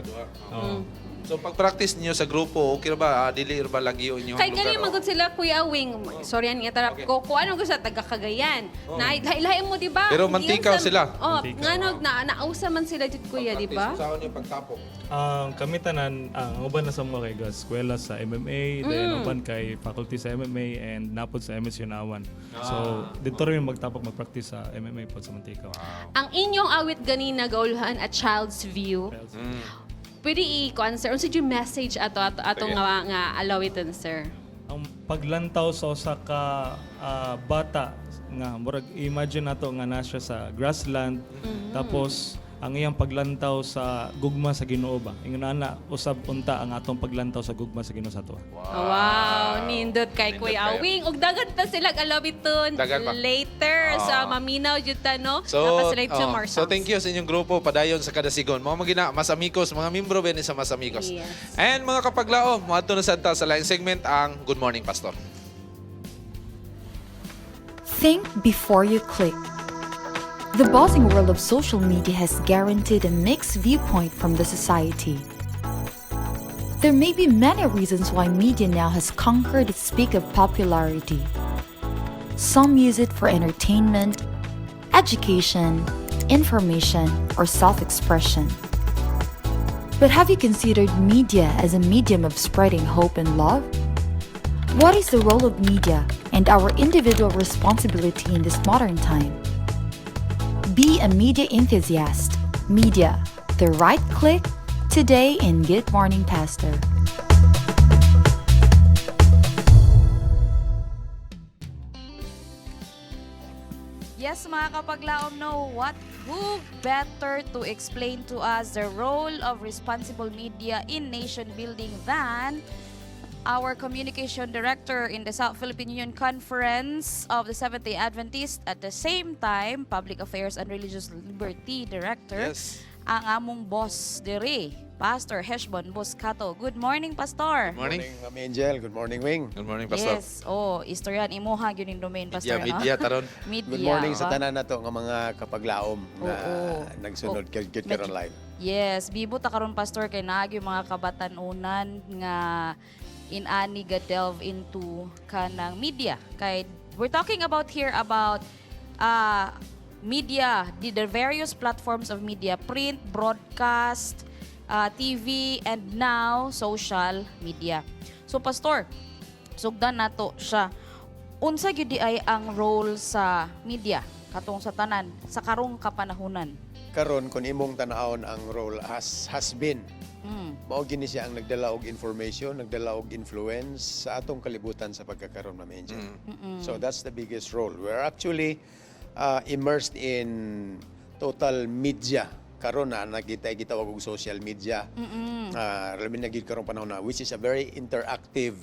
Oo. So pag-practice niyo sa grupo, okay ra ba? Dili ra ba lagi inyong Kay lugar? gani Oh. magud sila Kuya Wing. Sorry ani nga ko ko ano gusto taga Cagayan. Oh. Na lahi mo di ba? Pero mantikaw Giunsa- sila. Oh, Mantikaw. ngano na nausa man sila jud kuya, di ba? Saan niyo pagtapok? Ang kami tanan, ang uban na sa mga kay eskwela sa MMA, then uban kay faculty sa MMA and napod sa MS Yunawan. So dito rin magtapok magpractice sa MMA pod sa Mantikaw. Ang inyong awit ganina gaulhan a child's view. Pwede i-kuan sir. Unsa jud message ato ato ato Sige. nga nga alawiton sir? Ang paglantaw sa usa ka bata nga murag imagine nato nga na siya sa grassland, tapos ang iyang paglantaw sa gugma sa Ginoo ba, ingon ana usab unta ang atong paglantaw sa gugma sa Ginoo sa ato. Wow, nindot kay Nindot Kuya kayo. Wing. Ug dagan pa sila alawiton Dagan pa. later sa maminaw jud ta no. So, Napa sila two oh, more so songs. thank you sa inyong grupo padayon sa Kadasigon. Mga magina, Mas Amigos, mga membro ba ni sa Mas Amigos. Yes. And mga kapaglao, moadto na sad ta sa laing segment ang Good Morning Pastor. Think before you click. The buzzing world of social media has guaranteed a mixed viewpoint from the society. There may be many reasons why media now has conquered its peak of popularity. Some use it for entertainment, education, information, or self expression. But have you considered media as a medium of spreading hope and love? What is the role of media and our individual responsibility in this modern time? Be a media enthusiast. Media, the right click today in Good Morning Pastor. Yes, mga kapaglaom, no, what who better to explain to us the role of responsible media in nation building than our communication director in the South Philippine Union Conference of the Seventh-day Adventist, at the same time, Public Affairs and Religious Liberty Director, ang among boss dire, Pastor Heshbon Boscato. Good morning, Pastor. Good morning. Ma'am Angel. Good morning, Wing. Good morning, Pastor. Yes. Oh, istoryan imuha gyud ning domain, Media, Pastor. No? media, taron. Media. Good morning sa ba? tanan nato nga mga kapaglaom na Oo. nagsunod Oh, kay Good karon live. Yes, bibo ta karon, Pastor, kay naagi yung mga kabatanunan nga inani ga delve into kanang media. Kay we're talking about here about media, the various platforms of media, print, broadcast, TV, and now social media. So Pastor, sugdan nato siya. Unsa gyud di ay ang role sa media katong sa tanan sa karong kapanahunan? Karon kung imong tan-awon ang role has been mao gini siya ang nagdala og information, nagdala og influence sa atong kalibutan sa pagkakaron, Ma'am Angel. So that's the biggest role. We're actually immersed in total media karon na nakita gitawag og social media. Labi na gyud karong panahon na, which is a very interactive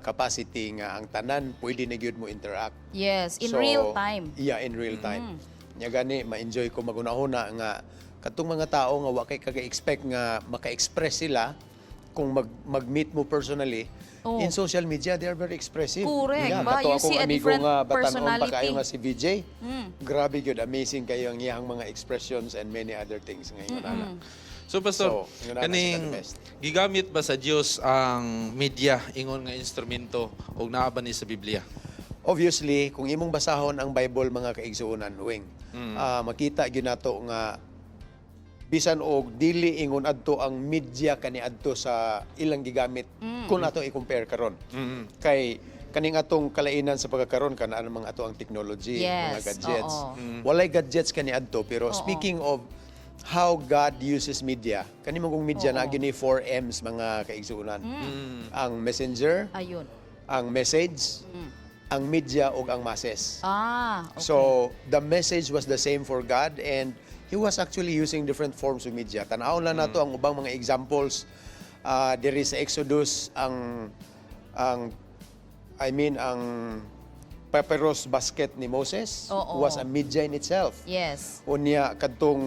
capacity nga ang tanan pwede na gyud mo interact. Yes, in real time. Yeah, in real time. Nya gani ma-enjoy ko magunahuna nga katong mga tao nga wa kay kaga-expect nga maka-express sila kung mag-meet mo personally, in social media they are very expressive. Correct, Yeah, ba? kato You akong see a amigo different nga batan-on pa personality. kayo nga si VJ. Grabe gyud, amazing kayo ang iyang mga expressions and many other things ngayon ana. So Pastor, So, ingon ana sila kaning the best. gigamit ba sa Dios ang media ingon nga instrumento og naa ba ni sa Biblia? Obviously, kung imong basahon ang Bible, mga kaigsuonan, wing, makita gyud nato nga bisan og dili ingon adto ang media kaniadto sa ilang gigamit kung ato i-compare karon. Kay kaning atong kalainan sa pagkakaron kana ang mga ato ang technology, mga gadgets. Walay gadgets kaniadto, pero speaking of how God uses media, kani mong media na gini 4 M's, mga kaigsuonan. Ang messenger, ang message, ang media ug ang masses. So the message was the same for God and he was actually using different forms of media. Tan-awon lang nato ang ubang mga examples. Diri sa Exodus, ang I mean, ang papyrus basket ni Moses was a media in itself. Unya kadtong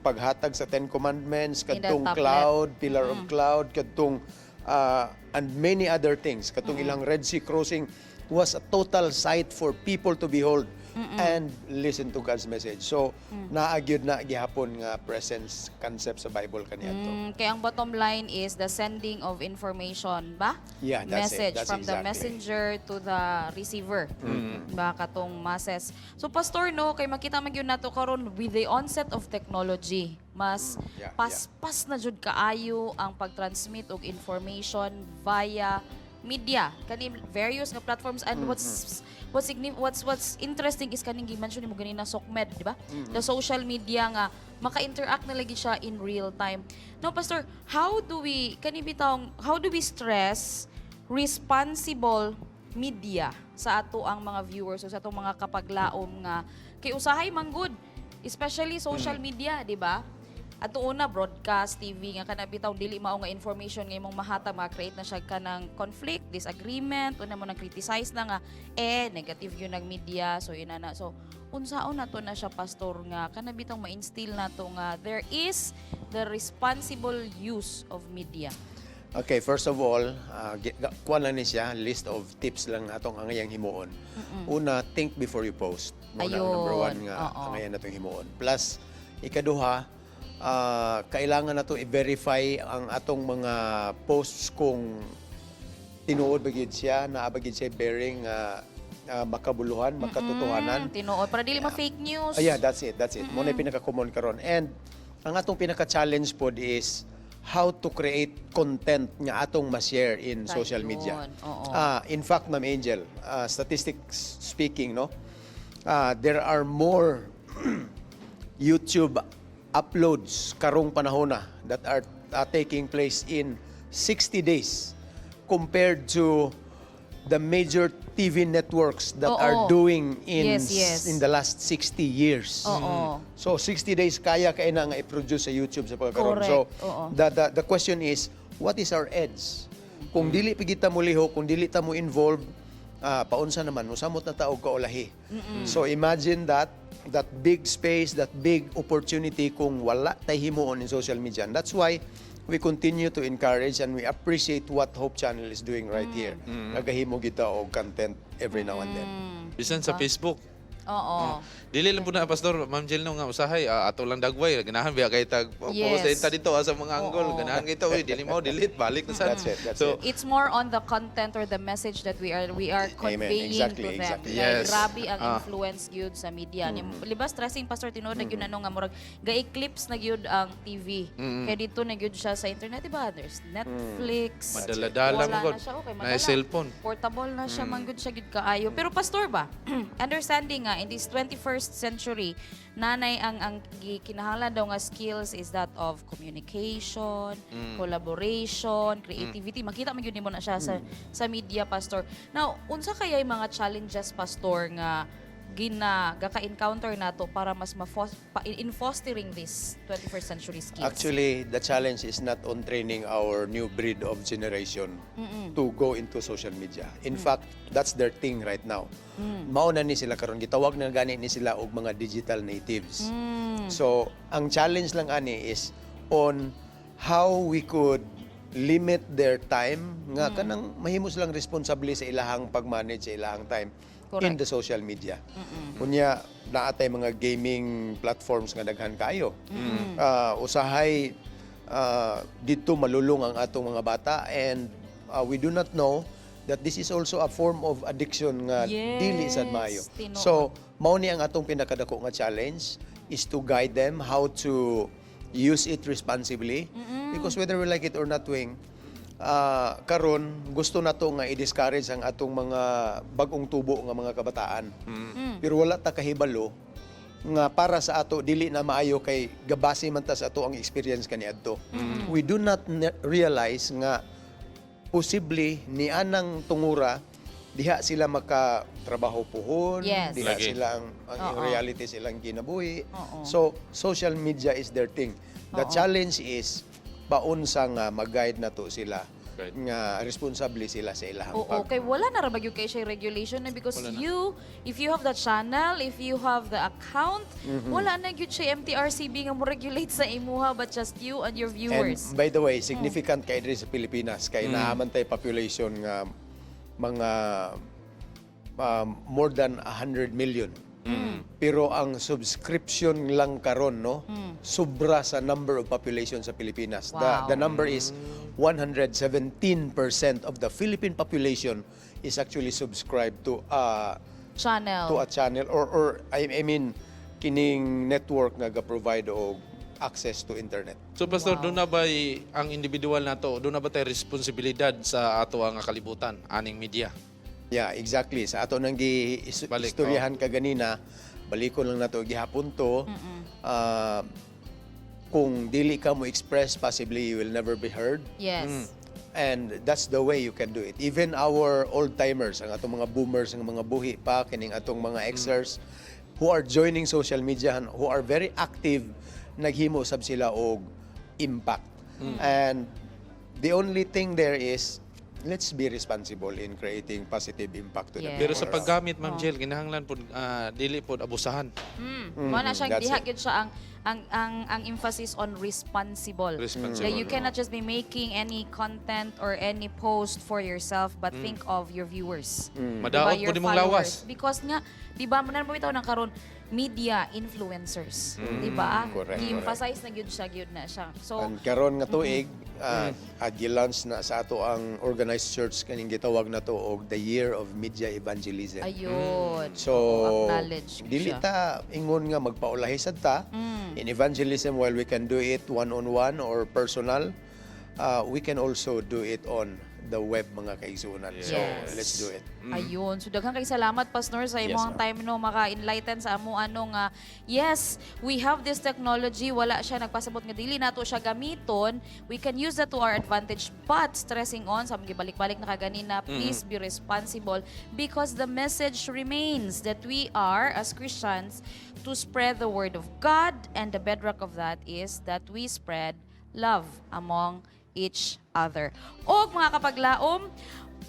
paghatag sa Ten Commandments, In the kadtong tablet. Cloud, pillar of cloud, kadtong and many other things, kadtong ilang Red Sea crossing was a total sight for people to behold and listen to God's message. So, naa gyud na gihapon nga presence concept sa Bible kaniadto. Kaya ang bottom line is the sending of information ba? Yeah, that's it. Message That's from the exactly. messenger to the receiver. Ba katong masses. So Pastor, no, kay makita man gyud nato karon with the onset of technology, mas paspas na jud kaayo ang pag-transmit og information via media kani various nga platforms, and what's interesting is kaning gi-mention nimo ganina, SOCMED, di ba? The social media nga maka-interact na lagi siya in real time. Now Pastor, how do we kani bitawng how do we stress responsible media sa ato ang mga viewers o sa atong mga kapaglaom nga kay usahay man gud, especially social media, di ba? Ato una broadcast TV nga kana bitaw dili mao nga information nga imong mahatag, ma-create na siya kanang conflict, disagreement, una mo nang criticize na nga eh negative yun ang media. So yun na na. So unsaon nato na siya, Pastor, nga kana bitaw ma-instill nato nga there is the responsible use of media? Okay, first of all, kuha lang ni siya, list of tips lang atong angayang himuon. Una, think before you post. Mao na ang number one nga angayan natong himuon. Plus, ikaduha, kailangan nato i-verify ang atong mga posts kung tinuod ba gyud siya, naa ba gyud siya bearing makabuluhan, makatotohanan. Tinuod para dili ma fake news. Ah, yeah, that's it, that's it. Mao na pinaka-common karon. And ang atong pinaka-challenge pod is how to create content nga atong ma-share in social media. In fact, Ma'am Angel, statistics speaking, no, there are more YouTube uploads karong panahon na that are taking place in 60 days compared to the major TV networks that are doing in Yes, yes. in the last 60 years. So 60 days kaya kay na nga i-produce sa YouTube sa pagkakaroon. So the question is, what is our edge? Kung dili pa kita mo lihok, kung dili ta mo involved, paunsa naman, musamot na ta og kaulahi. So imagine that big space, that big opportunity kung wala tay himuon in social media. And that's why we continue to encourage and we appreciate what Hope Channel is doing right here. Nagahimo kita og content every now and then. Bisan sa Facebook. Diba? Dili lang po na, Pastor, Ma'am Jill, no, nga usahay ato lang dagway ganahan biya kay tag post ta dito sa mga angle, ganahan kay ta, uy, dili mo delete, balik na sad. That's it, that's So It's more on the content or the message that we are Amen. conveying to them. Kay grabe ang influence gyud sa media. Libas stressing, Pastor, tinuod na gyud ano nga murag ga-eclipse na gyud ang TV. Kay dito na gyud siya sa internet, di ba? There's Netflix. Madala-dala Wala mo gud. na siya, okay, Na madala. cellphone. Portable na siya, man gud siya gyud kaayo. Pero Pastor ba, understanding nga in this 21st century, nanay ang kinahanglan daw nga skills is that of communication, collaboration, creativity. Makita man gyud nimo na siya sa media, Pastor. Now, unsa kayay mga challenges, Pastor, nga Gina gaka-encounter nato para mas ma in fostering this 21st century skills? Actually, the challenge is not on training our new breed of generation to go into social media. In fact, that's their thing right now. Mao na ni sila karon, gitawag na gani ni sila og mga digital natives. So, ang challenge lang ani is on how we could limit their time nga kanang mahimo silang responsable sa ilahang pag-manage sa ilahang time in the social media. Unya, naa tay mga gaming platforms nga daghan kaayo. Usahay didto malulong ang atong mga bata and we do not know that this is also a form of addiction nga dili sad maayo. Tinuod. So, mao ni ang atong pinakadako nga challenge is to guide them how to use it responsibly because whether we like it or not, Wing, karon gusto nato nga i-discourage ang atong mga bag-ong tubo nga mga kabataan. Pero wala ta kahibalo nga para sa ato dili na maayo kay gabase man ta sa ato ang experience kaniadto. We do not realize nga posible ni anang tungura diha sila makatrabaho puhon, diha sila ang reality silang kinabuhi. So social media is their thing. The challenge is paunsa nga mag-guide nato sila nga responsable sila sa ilahang Oo, kay wala na ra ba gyud kay siya regulation na because Wala na. You if you have the channel, if you have the account, wala na gyud siya MTRCB nga mo regulate sa imuha but just you and your viewers. And by the way, significant kay diri sa Pilipinas kay naa man tay population nga mga more than 100 million. Pero ang subscription lang karon, no, sobra sa number of population sa Pilipinas. The number is 117% of the Philippine population is actually subscribed to channel. To a channel or I mean kining network nga ga-provide og access to internet. So Pastor, duna ba ang individual nato, duna ba tay responsibilidad sa ato ang kalibutan aning media? Yeah, exactly. Sa ato nang gi Balik, istoryahan kaganina, balikon lang nato gihapon to. Kung dili ka mo express, possibly you will never be heard. And that's the way you can do it. Even our old timers, ang atong mga boomers, ang mga buhi pa, kining atong mga Xers who are joining social media and who are very active, naghimo sab sila og impact. And the only thing there is, let's be responsible in creating positive impact to the Pero sa people around. paggamit, Ma'am Jill, kinahanglan pod dili pod abusahan. Mo na siyang That's diha it. gyud siya ang emphasis on responsible. Responsible. That you cannot just be making any content or any post for yourself but think of your viewers. Madaot Diba, your po nimong followers. lawas. Because nga, di ba, mo na bitaw ng karon media influencers, di ba? Correct. Gi-emphasize na gyud siya gyud na siya. So, And karon nga tuig, gi-launch na sa ato ang organized church kaning gitawag na to og the Year of Media Evangelism. Ayun. So, Oo, acknowledge gyud dili siya. ta ingon nga magpaulahi sad ta. In evangelism, while we can do it one-on-one or personal, we can also do it on the web, mga kaigsuonan. So, let's do it. Ayun. So daghan kay salamat, Pastor, sa imong ma'am. time no maka-enlighten sa amo ano nga yes, we have this technology, wala siya nagpasabot nga dili nato siya gamiton. We can use that to our advantage but stressing on sa among gibalik-balik na kaganina, please be responsible because the message remains that we are as Christians to spread the word of God, and the bedrock of that is that we spread love among each other. Og mga kapaglaom,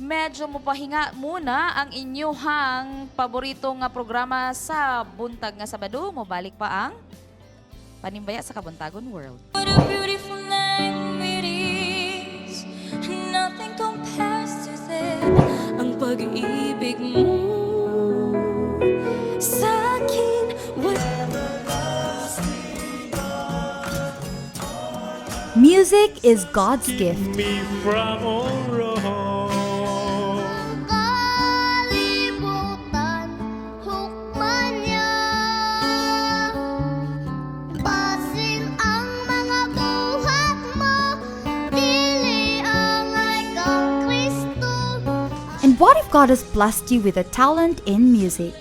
medyo mopahinga muna ang inyuhang paborito nga programa sa buntag nga Sabado. Mobalik pa ang Panimbaya sa Kabuntagon World. What a beautiful name it is. Nothing compares to this. Ang pag-ibig mo sa akin. Music is God's gift. Me from all wrong. Kalibutan, hukman niya. Basin ang mga buhat mo, dili angay kang Kristo. And what if God has blessed you with a talent in music?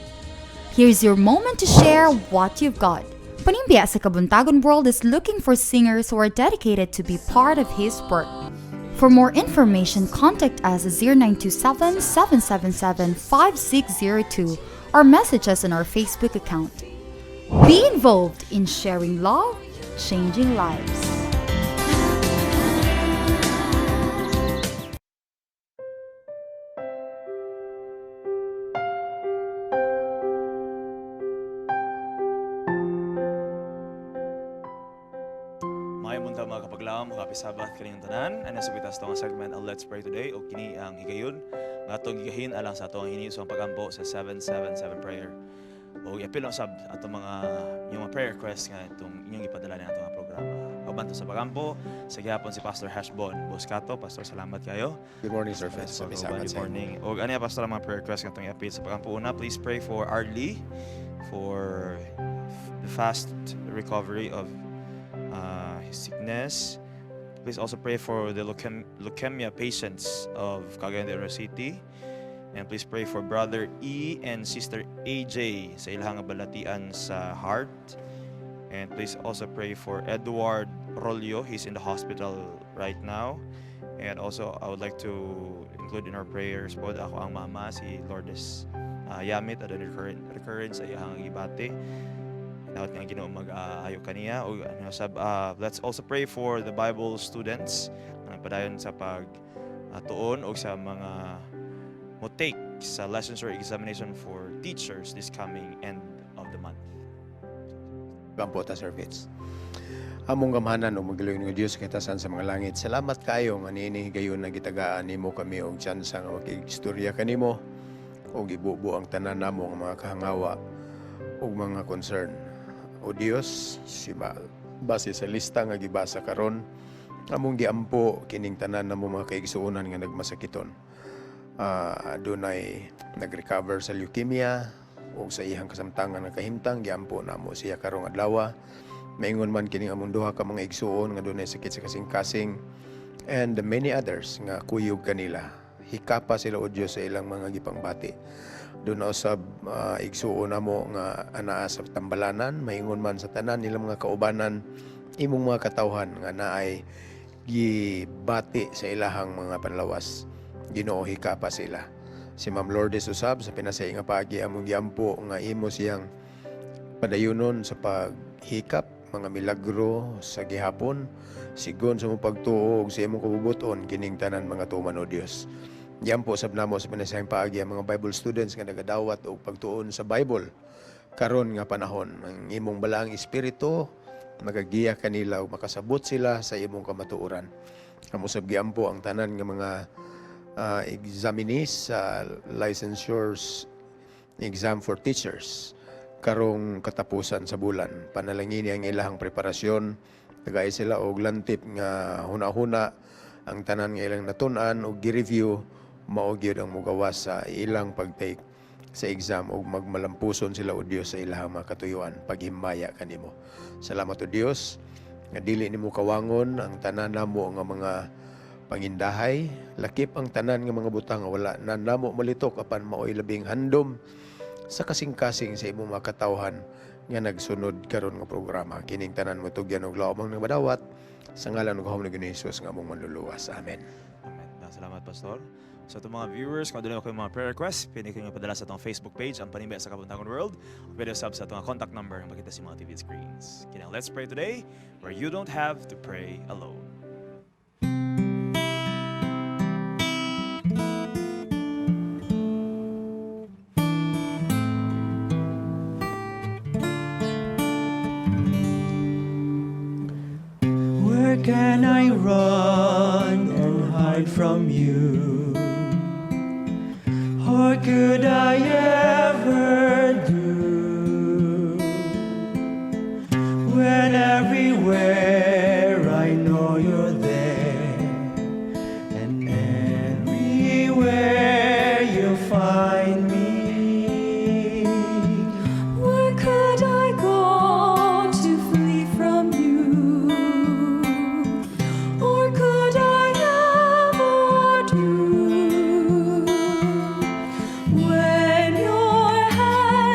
Here's your moment to share what you've got. Panimbaya sa Kabuntagon World is looking for singers who are dedicated to be part of His work. For more information, contact us at 0927 777 5602. or message us on our Facebook account. Be involved in sharing love, changing lives. Maayong buntag, mga kapaglaom, happy Sabbath kaninyong tanan. Ano sa bitas nga segment ang Let's Pray Today o kini ang higayon nga atong gigahin alang sa atong hiniusong pagampo sa 777 prayer. O iapil lang sab atong mga yung mga prayer requests nga itong inyong ipadala na atong nga programa. Kauban ta sa pagampo sa gihapon si Pastor Hashbon Boscato. Pastor, salamat kayo. Good morning, Sir Fitz. Pastor, Happy Sabbath good sa inyo. morning. O ano ya, Pastor, ang mga prayer requests nga atong iapil sa pagampo? Una, please pray for Arlie for the fast recovery of his sickness. Please also pray for the leukemia patients of Cagayan de Oro City. And please pray for Brother E and Sister AJ sa ilang nga balatian sa heart. And please also pray for Edward Rolio. He's in the hospital right now. And also, I would like to include in our prayers po ako ang mama, si Lourdes Yamit, at recurrence sa iyang gibati. Dapat nga Ginoo mag-ayo kaniya. O ano sab, let's also pray for the Bible students nga padayon sa pag tuon o sa mga mo take sa licensure examination for teachers this coming end of the month. Gampo ta, Sir Fitz. Among gamhanan ug magluoy nga Dios katasan sa mga langit. Salamat kayo nga niini higayon nga gitagaan nimo kami og tsansa nga makigstorya kanimo ug ibubo ang tanan namo nga mga kahangawa ug mga concern. O Dios, si base sa lista nga gibasa karon, among giampo kining tanan namo mga kaigsuonan nga nagmasakiton. Dunay nag-recover sa leukemia ug sa iyang kasamtangan nga kahimtang, giampo namo siya karong adlaw. Maingon man kining among duha ka mga igsuon nga dunay sakit sa kasing-kasing and the many others nga kuyog kanila. Hikapa sila, o Dios, sa ilang mga gipangbati. Doon usab igsuon namo nga anaa sa tambalanan, maingon man sa tanan nilang mga kaubanan, imong mga katawhan nga naay gibati sa ilahang mga panlawas. Ginoo, hikapa sila. Si Ma'am Lourdes usab sa pinasay nga paagi among giampo nga imo siyang padayunon sa paghikap mga milagro sa gihapon sigon sa imong pagtuo ug sa imong kabubuton kining tanan mga tuman, o Dios. Giampo sab namo sa pinasayang paagi ang mga Bible students nga nagadawat og pagtuon sa Bible karon nga panahon. Ang imong balaang espiritu magagiya kanila ug makasabot sila sa imong kamatuoran. Amo sab giampo ang tanan nga mga examinees sa licensures exam for teachers karong katapusan sa bulan. Panalangini ang ilahang preparasyon, tagay sila og lantip nga huna-huna ang tanan nga ilang natun-an og gi-review mao gyud ang mugawas sa ilang pag-take sa exam ug magmalampuson sila, o Dios, sa ilahang mga katuyuan paghimaya kanimo. Salamat, O Dios, nga dili nimo kawangon ang tanan namo nga mga pangindahay, lakip ang tanan nga mga butang nga wala na namo malitok apan maoy labing handom sa kasing-kasing sa imong mga katawhan nga nagsunod karon nga programa. Kining tanan mo tugyan og laom ang nagmadawat sa ngalan ng gahom ni Hesus nga among manluluwas. Amen. Amen. Salamat, Pastor. Sa itong mga viewers, kung doon kayo mga prayer requests, pwede kayo padala sa atong Facebook page, ang Panimba sa Kabuntagon World, o pwede sub sa atong contact number ang makita sa mga TV screens. Kaya let's pray today, where you don't have to pray alone. Where can I run and hide from you? What could I ever do? When everywhere I know you're there, and everywhere you find me. Where could I go to flee from you? Or could I ever do? When your hand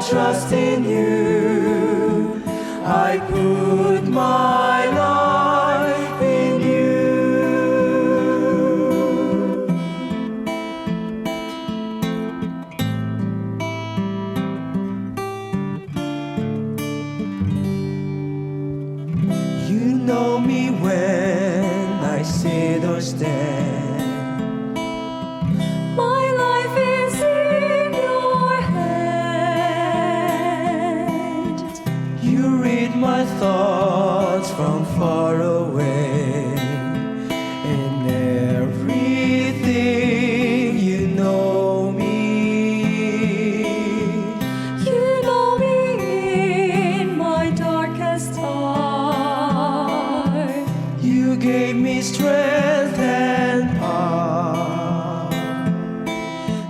trust in you. I put my life in you. You know me when I sit or stand. My life is in your hand. You read my thoughts from far away. In everything you know me. You know me in my darkest hour. You gave me strength and power.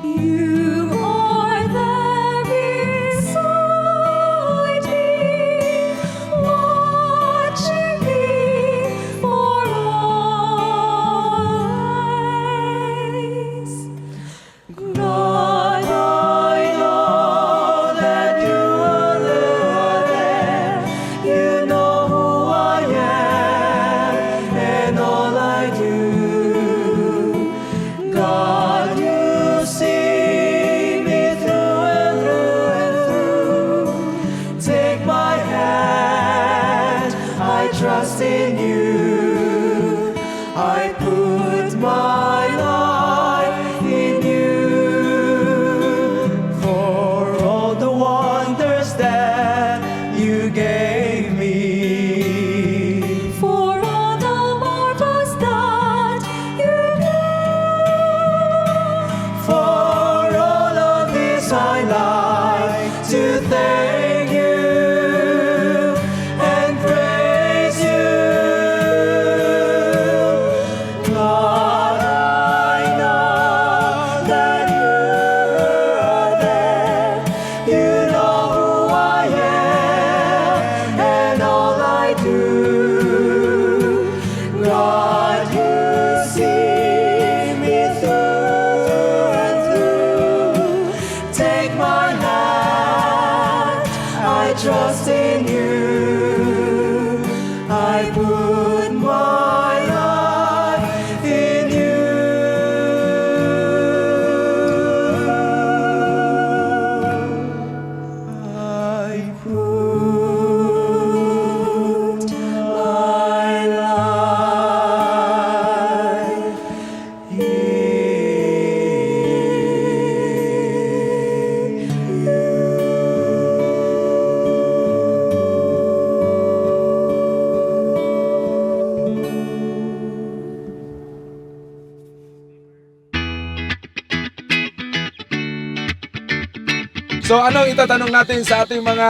You are there beside me, watching me for always. God, I know that you are there. You know who I am and all I do. God, you see me through and through and through. Take my hand, I trust in you. I put my life in you. For all the wonders that you gave me. For all the marvels that you do. For all of this I like to thank you and praise you. God, I know that you are there. You know who I am and all I do. God, you see me through and through. Take my hand, I trust in you. I put my life in you. I put my life in So anong itatanong natin sa ating mga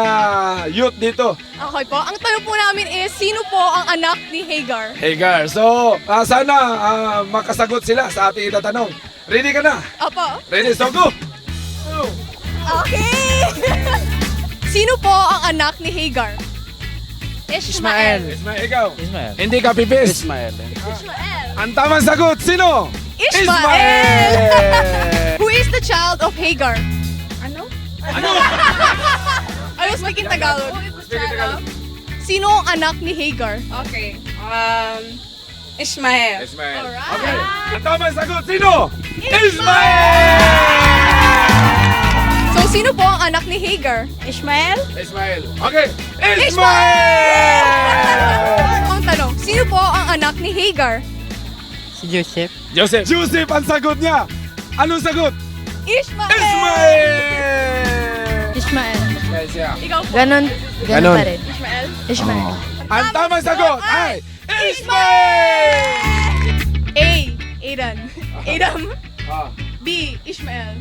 youth dito? Okay po. Ang tanong po namin is, sino po ang anak ni Hagar? Hagar. So, sana makasagot sila sa ating itatanong. Ready ka na? Opo. Ready, so go! Okay! Sino po ang anak ni Hagar? Ishmael. Ismael, ikaw. Ismael. Hindi ka pipis. Ismael. Ishmael. Ang tamang sagot, sino? Ishmael! Who is the child of Hagar? Ano? Ano? I was speaking Tagalog. Sino ang anak ni Hagar? Okay. Ishmael. Ismael. Alright. Okay. Ang tamang sagot, sino? Ismael! So, sino po ang anak ni Hagar? Ishmael? Ismael. Okay. Ismael! Ang tanong, sino po ang anak ni Hagar? Si Joseph. Joseph. Joseph ang sagot niya. Anong sagot? Ishmael! Ismael! Ishmael. Ismael siya. Ikaw po. Ganon. Ganon. Pa rin. Ishmael? Ishmael. Ang tamang sagot ay Ismael! A. Adan. Adam. Ah. B. Ishmael.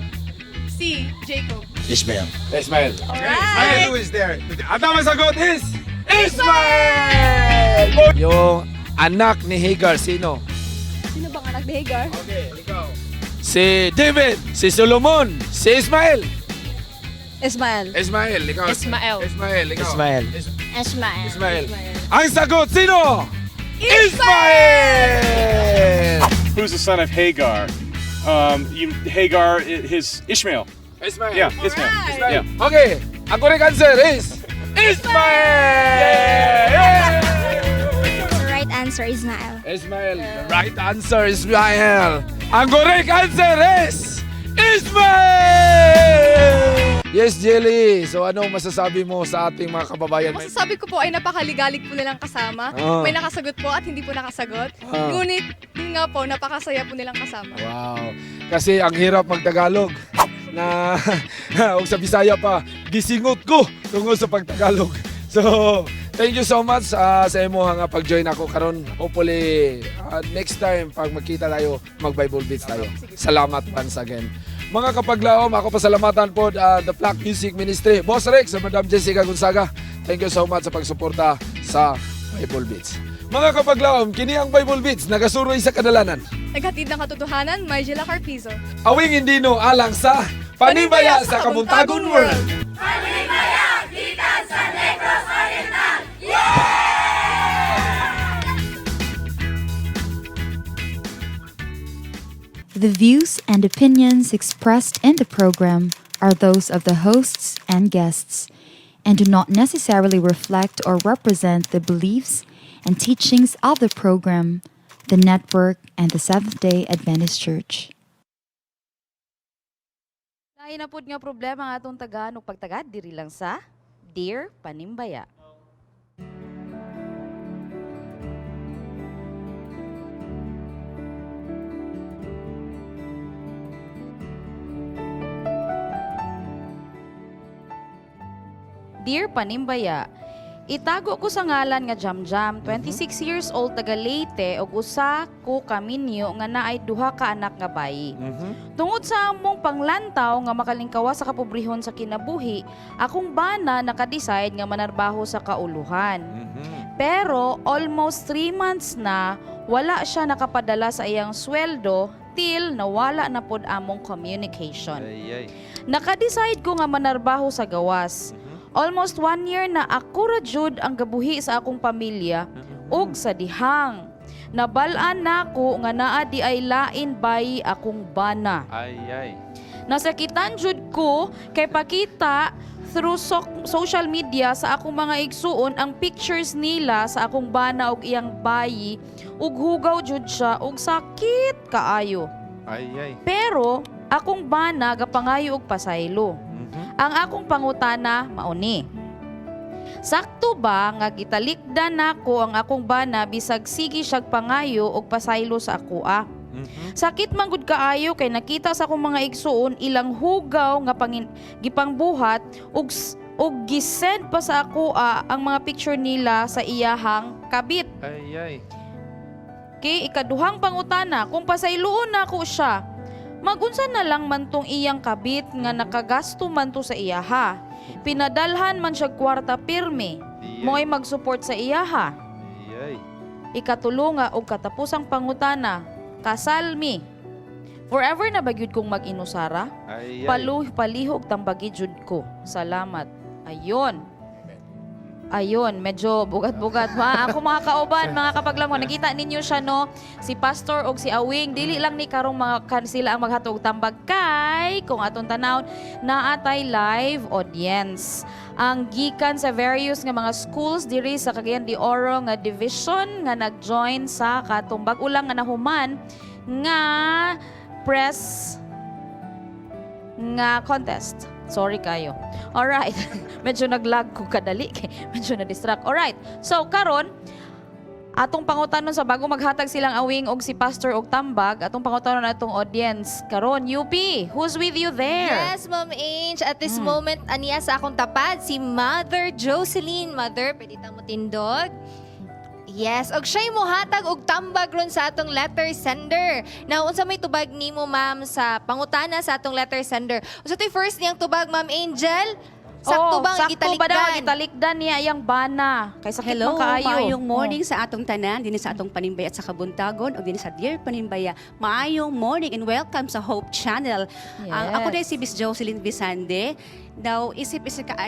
C. Jacob. Ismael. Ismael. Alright. Who is there? Ang tamang sagot is Ismael! Yung anak ni Hagar, sino? Sino bang anak ni Hagar? Okay, ikaw. Si David, si Solomon, si Ismael. Ismael. Ismael, ikaw. Ismael. Ismael, ikaw. Ismael. Ishmael. Ismael. Ang sagot, sino? Ismael! Who's the son of Hagar? Hagar, his Ishmael. Ismael. Yeah, Ishmael. Ismael. Yeah. Okay. Ang correct answer is Ismael! The right answer is Ismael. Ismael. The right answer is Ismael. Ang correct answer is Ismael! Yes, Jelly. So ano masasabi mo sa ating mga kababayan? Masasabi ko po ay napakaligalig po nilang kasama. May nakasagot po at hindi po nakasagot. Ngunit, yun nga po, napakasaya po nilang kasama. Wow. Kasi ang hirap magtagalog na og sa Bisaya pa gisingot ko tungod sa pagtagalog. So, thank you so much sa imo nga pag-join ako karon. Hopefully next time pag magkita tayo, mag Bible Beats tayo. Salamat once again. Mga kapaglaom, ako pasalamatan po the Flock Music Ministry. Boss Rex, sa Madam Jessica Gonzaga. Thank you so much sa pagsuporta sa Bible Beats. Mga kapaglaom, kini ang Bible Beats nagasuroy sa kadalanan. Naghatid ng katotohanan, Majela Carpizo. Awing Indino alang sa Panimbaya sa Kabuntagon World. Panimbaya gikan sa Negros Oriental. The views and opinions expressed in the program are those of the hosts and guests and do not necessarily reflect or represent the beliefs and teachings of the program, the network, and the Seventh day Adventist Church. Lahi na pud nga problema ang atong tagaan ug pagtagad diri lang sa Dear Panimbaya. Dear Panimbaya, itago ko sa ngalan nga Jamjam, 26 years old, taga Leyte, ug usa ko kaminyo nga naay duha ka anak nga bayi. Tungod sa among panglantaw nga makalingkawa sa kapobrehon sa kinabuhi, akong bana naka-decide nga manarbaho sa kauluhan. Pero almost 3 months na wala siya nakapadala sa iyang sweldo till nawala na pod among communication. Naka-decide ko nga manarbaho sa gawas. Almost 1 year na ako ra jud ang gabuhi sa akong pamilya ug sa dihang. Nabal-an nako nga naa di ay lain bayi akong bana. Ay, ay. Nasakitan jud ko kay pakita through social media sa akong mga igsuon ang pictures nila sa akong bana ug iyang bayi ug hugaw jud siya ug sakit kaayo. Ay, ay. Pero akong bana gapangayo og pasaylo. Ang akong pangutana mauni. Sakto ba nga gitalikdan nako ang akong bana bisag sige siyag pangayo og pasaylo sa akoa? Sakit man gud kaayo kay nakita sa akong mga igsuon ilang hugaw nga gipangbuhat ug gisend pa sa akoa ang mga picture nila sa iyahang kabit. Ay, ay. Kay ikaduhang pangutana, kung pasayloon nako siya, magunsa na lang man tong iyang kabit nga nakagasto man to sa iyaha. Pinadalhan man siya kwarta pirmi, mo'y mag-support sa iyaha. Ay, ay. Ikatulo nga og katapusang pangutana, kasal mi. Forever na ba gyud kong mag-inusara? Ay, ay. Palihog tambagi jud ko. Salamat. Ayon. Ayun, medyo bugat-bugat ma. Ako mga kauban, mga kapaglamon, nakita ninyo siya no, si Pastor og si Awing, dili lang ni karong mga kan sila ang maghatog tambag kay kung atong tanawon naatay live audience. Ang gikan sa various nga mga schools diri sa Cagayan de Oro nga division nga nag-join sa katong bag-o lang nga nahuman nga press nga contest. Sorry kayo. Alright. Medyo naglag ko kadali. Medyo na-distract. Alright. So, karon atong pangutanon sa bago maghatag silang awing og si Pastor og tambag, atong pangutanon atong audience. Karon, UP, who's with you there? Yes, Ma'am Ange. At this moment, aniya sa akong tapad, si Mother Jocelyn. Mother, pwede ta mo tindog? Yes, og siya'y mohatag og tambag ron sa atong letter sender. Now, unsa may tubag nimo, ma'am, sa pangutana sa atong letter sender? Unsa to'y first niyang tubag, Ma'am Angel? Sakto Oh, bang sakto ba daw gitalikdan? gitalikdan niya iyang bana? Kay sakit Hello, man kaayo. maayong morning sa atong tanan, dinhi sa atong Panimbaya at sa Kabuntagon o dinhi sa Dear Panimbaya. Maayong morning and welcome sa Hope Channel. Ang ako Yes. dahil si Miss Jocelyn Visande. Now, isip isa ka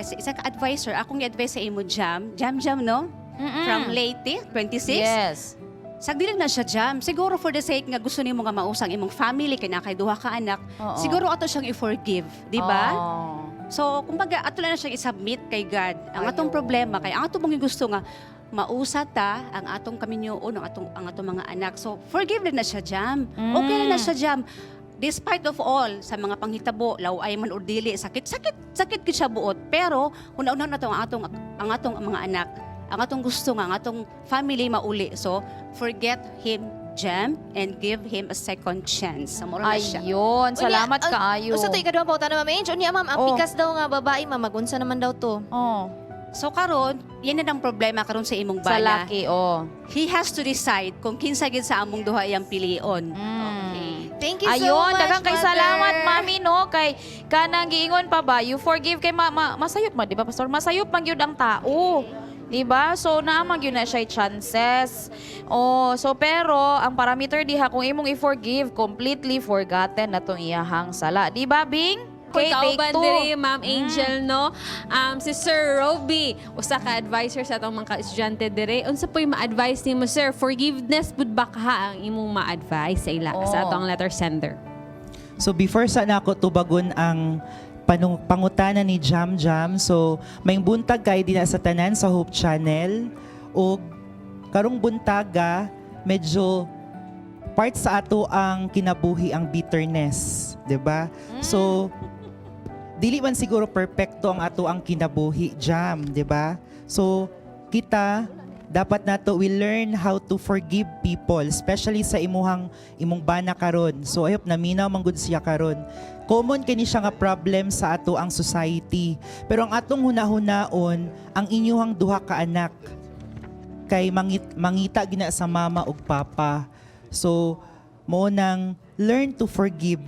advisor, akong i-advise sa imo Jam, Jam Jam no? Mm-mm. From Leyte, 26. Yes. Sagdi lang na siya Jam. Siguro for the sake nga gusto nimo nga mausang imong family kay naa kay duha ka anak, Oo. siguro ato siyang i-forgive, di ba? Oo. So, kumbaga, ato lang na siyang i-submit kay God. Ang atong problema, kay ang atong mga gusto nga, mausa ta ang atong kaminyoon, ang atong mga anak. So, forgive lang na siya, Jam. Okay lang na siya, Jam. Despite of all, sa mga panghitabo, laway man or dili, sakit, sakit, sakit gid siya buot. Pero, una-una na to ang atong mga anak. Ang atong gusto nga, ang atong family mauli. So, forget him, Jam, and give him a second chance. So, mura na siya. Ayun, salamat Unya, kaayo. Usa to ikaduhang pangutana, Ma'am Angel. Unya, ma'am, ang pikas daw nga babae, ma'am, magunsa naman daw to? Oh. So karon, yan na ang problema karon sa imong Sa bana. laki, oh. He has to decide kung kinsa gid sa among duha iyang pilion. Okay. Thank you so Ayun, much, daghang kay Mother. salamat, Mami, no? Kay kanang giingon pa ba, you forgive kay masayop man, di ba, Pastor? Masayop man gyud ang tao. Di ba? So, naa man gyud na siya chances. Oh, so pero ang parameter diha kung imong i-forgive, completely forgotten na tong iyahang sala. Di ba, Bing? Okay, Okay, take kauban two. diri, Ma'am Angel, no? Si Sir Roby, usa ka advisor sa atong mga estudyante diri. Unsa po'y ma-advise nimo, sir? Forgiveness pud ba ka ang imong ma-advise sa ila sa atong letter sender? So before sa nako tubagon ang pangutana ni Jam Jam, so may buntag kay dinha sa tanan sa Hope Channel ug karong buntaga medyo part sa ato ang kinabuhi ang bitterness, 'di ba? So dili man siguro perpekto ang ato ang kinabuhi, Jam, 'di ba? So kita dapat nato we learn how to forgive people, especially sa imuhang imong bana karon. So I hope naminaw man gud siya karon. Common kini siya nga problem sa ato ang society. Pero ang atong hunahunaon, ang inyuhang duha ka anak kay mangita gina sa mama ug papa. So mo nang learn to forgive.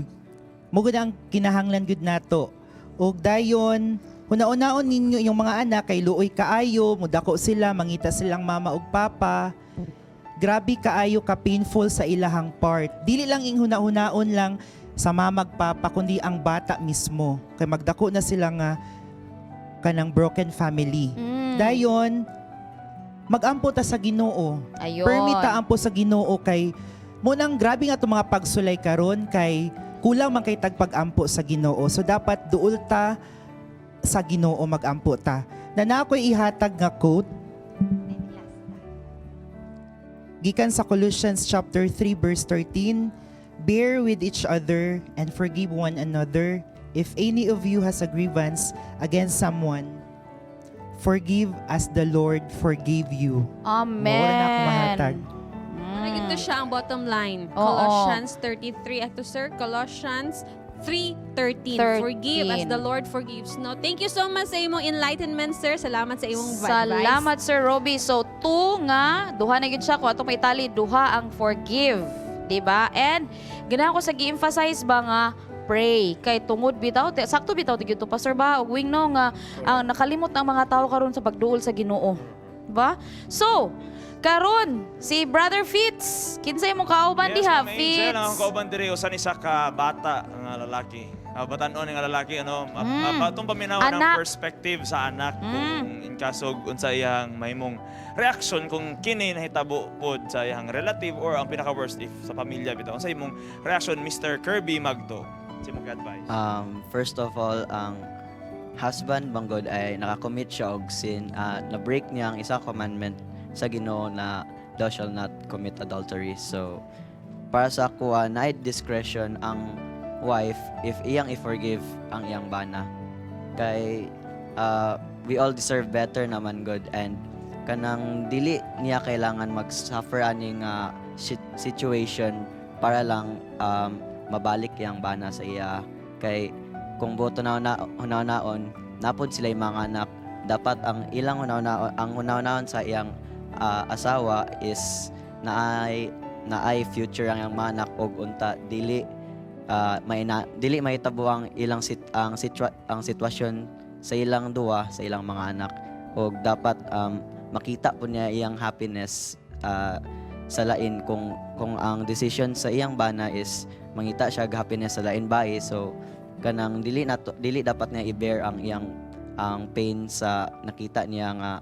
Mo gud ang kinahanglan gud nato. Ug dayon hunahunaon ninyo yung mga anak kay luoy kaayo, mudako sila, mangita silang mama ug papa. Grabe kaayo ka painful sa ilahang part. Dili lang ing hunahunaon lang sa mama ug papa kundi ang bata mismo. Kay magdako na sila nga kanang broken family. Dayon magampo ta sa Ginoo. Ayun. Permi ta ampo sa Ginoo kay mo nang grabe nga itong mga pagsulay karon kay kulang man kay tagpag-ampo sa Ginoo. So dapat duol ta sa Ginoo, magampo ta. Na na ako'y ihatag nga quote gikan sa Colossians chapter 3 verse 13, "Bear with each other and forgive one another if any of you has a grievance against someone. Forgive as the Lord forgave you." Amen. Mao ra na akong mahatag. Ano ito siya ang bottom line? Oo. Colossians 33. Ato, sir, Colossians 3:13. Forgive as the Lord forgives. No, thank you so much sa imong enlightenment, sir. Salamat sa imong advice. Salamat, Sir Roby. So, two nga, duha na gyud siya. Kung atong maitali, duha ang forgive. 'Di ba? And, ganahan ko sa gi-emphasize ba nga, pray. Kay tungod bitaw, sakto bitaw gyud to, Pastor ba, ug wing no, nga, ang nakalimot ang mga tao karon sa pagduol sa Ginoo. Ba? So, karon si Brother Fitz, kinsay imong kauban diha, Ma'am Angel, Fitz? ang kauban diri usa ni sa ka bata nga lalaki. Batan-on nga lalaki ano, atong paminaw ng Anak. Perspective sa anak kung in kaso unsa iyang mahimong reaction kung kini nahitabo pod sa iyang relative or ang pinaka worst if sa pamilya bitaw. Unsa imong reaction, Mr. Kirby Magto? Sa imong advice. First of all, ang husband manggod ay nakakommit siya og sin, na-break niya ang isa commandment sa Ginoo na "Thou shall not commit adultery." So, para sa ako, naay discretion ang wife if iyang i-forgive ang iyang bana. Kay we all deserve better naman good and kanang dili niya kailangan mag-suffer aning situation para lang mabalik iyang bana sa iya, kay kung boto na hunahunaon napod sila yung mga anak. Dapat ang ilang hunahunaon, ang hunahunaon sa iyang asawa is naay future ang iyang mga anak og unta dili may na, dili mahitabo ang ilang sit, ang situa, ang sitwasyon sa ilang duwa sa ilang mga anak og dapat makita po niya iyang happiness sa lain. Kung ang decision sa iyang bana is mangita siya og happiness sa lain bae, so kanang dili nato, dili dapat niya i-bear ang iyang ang pain sa nakita niya nga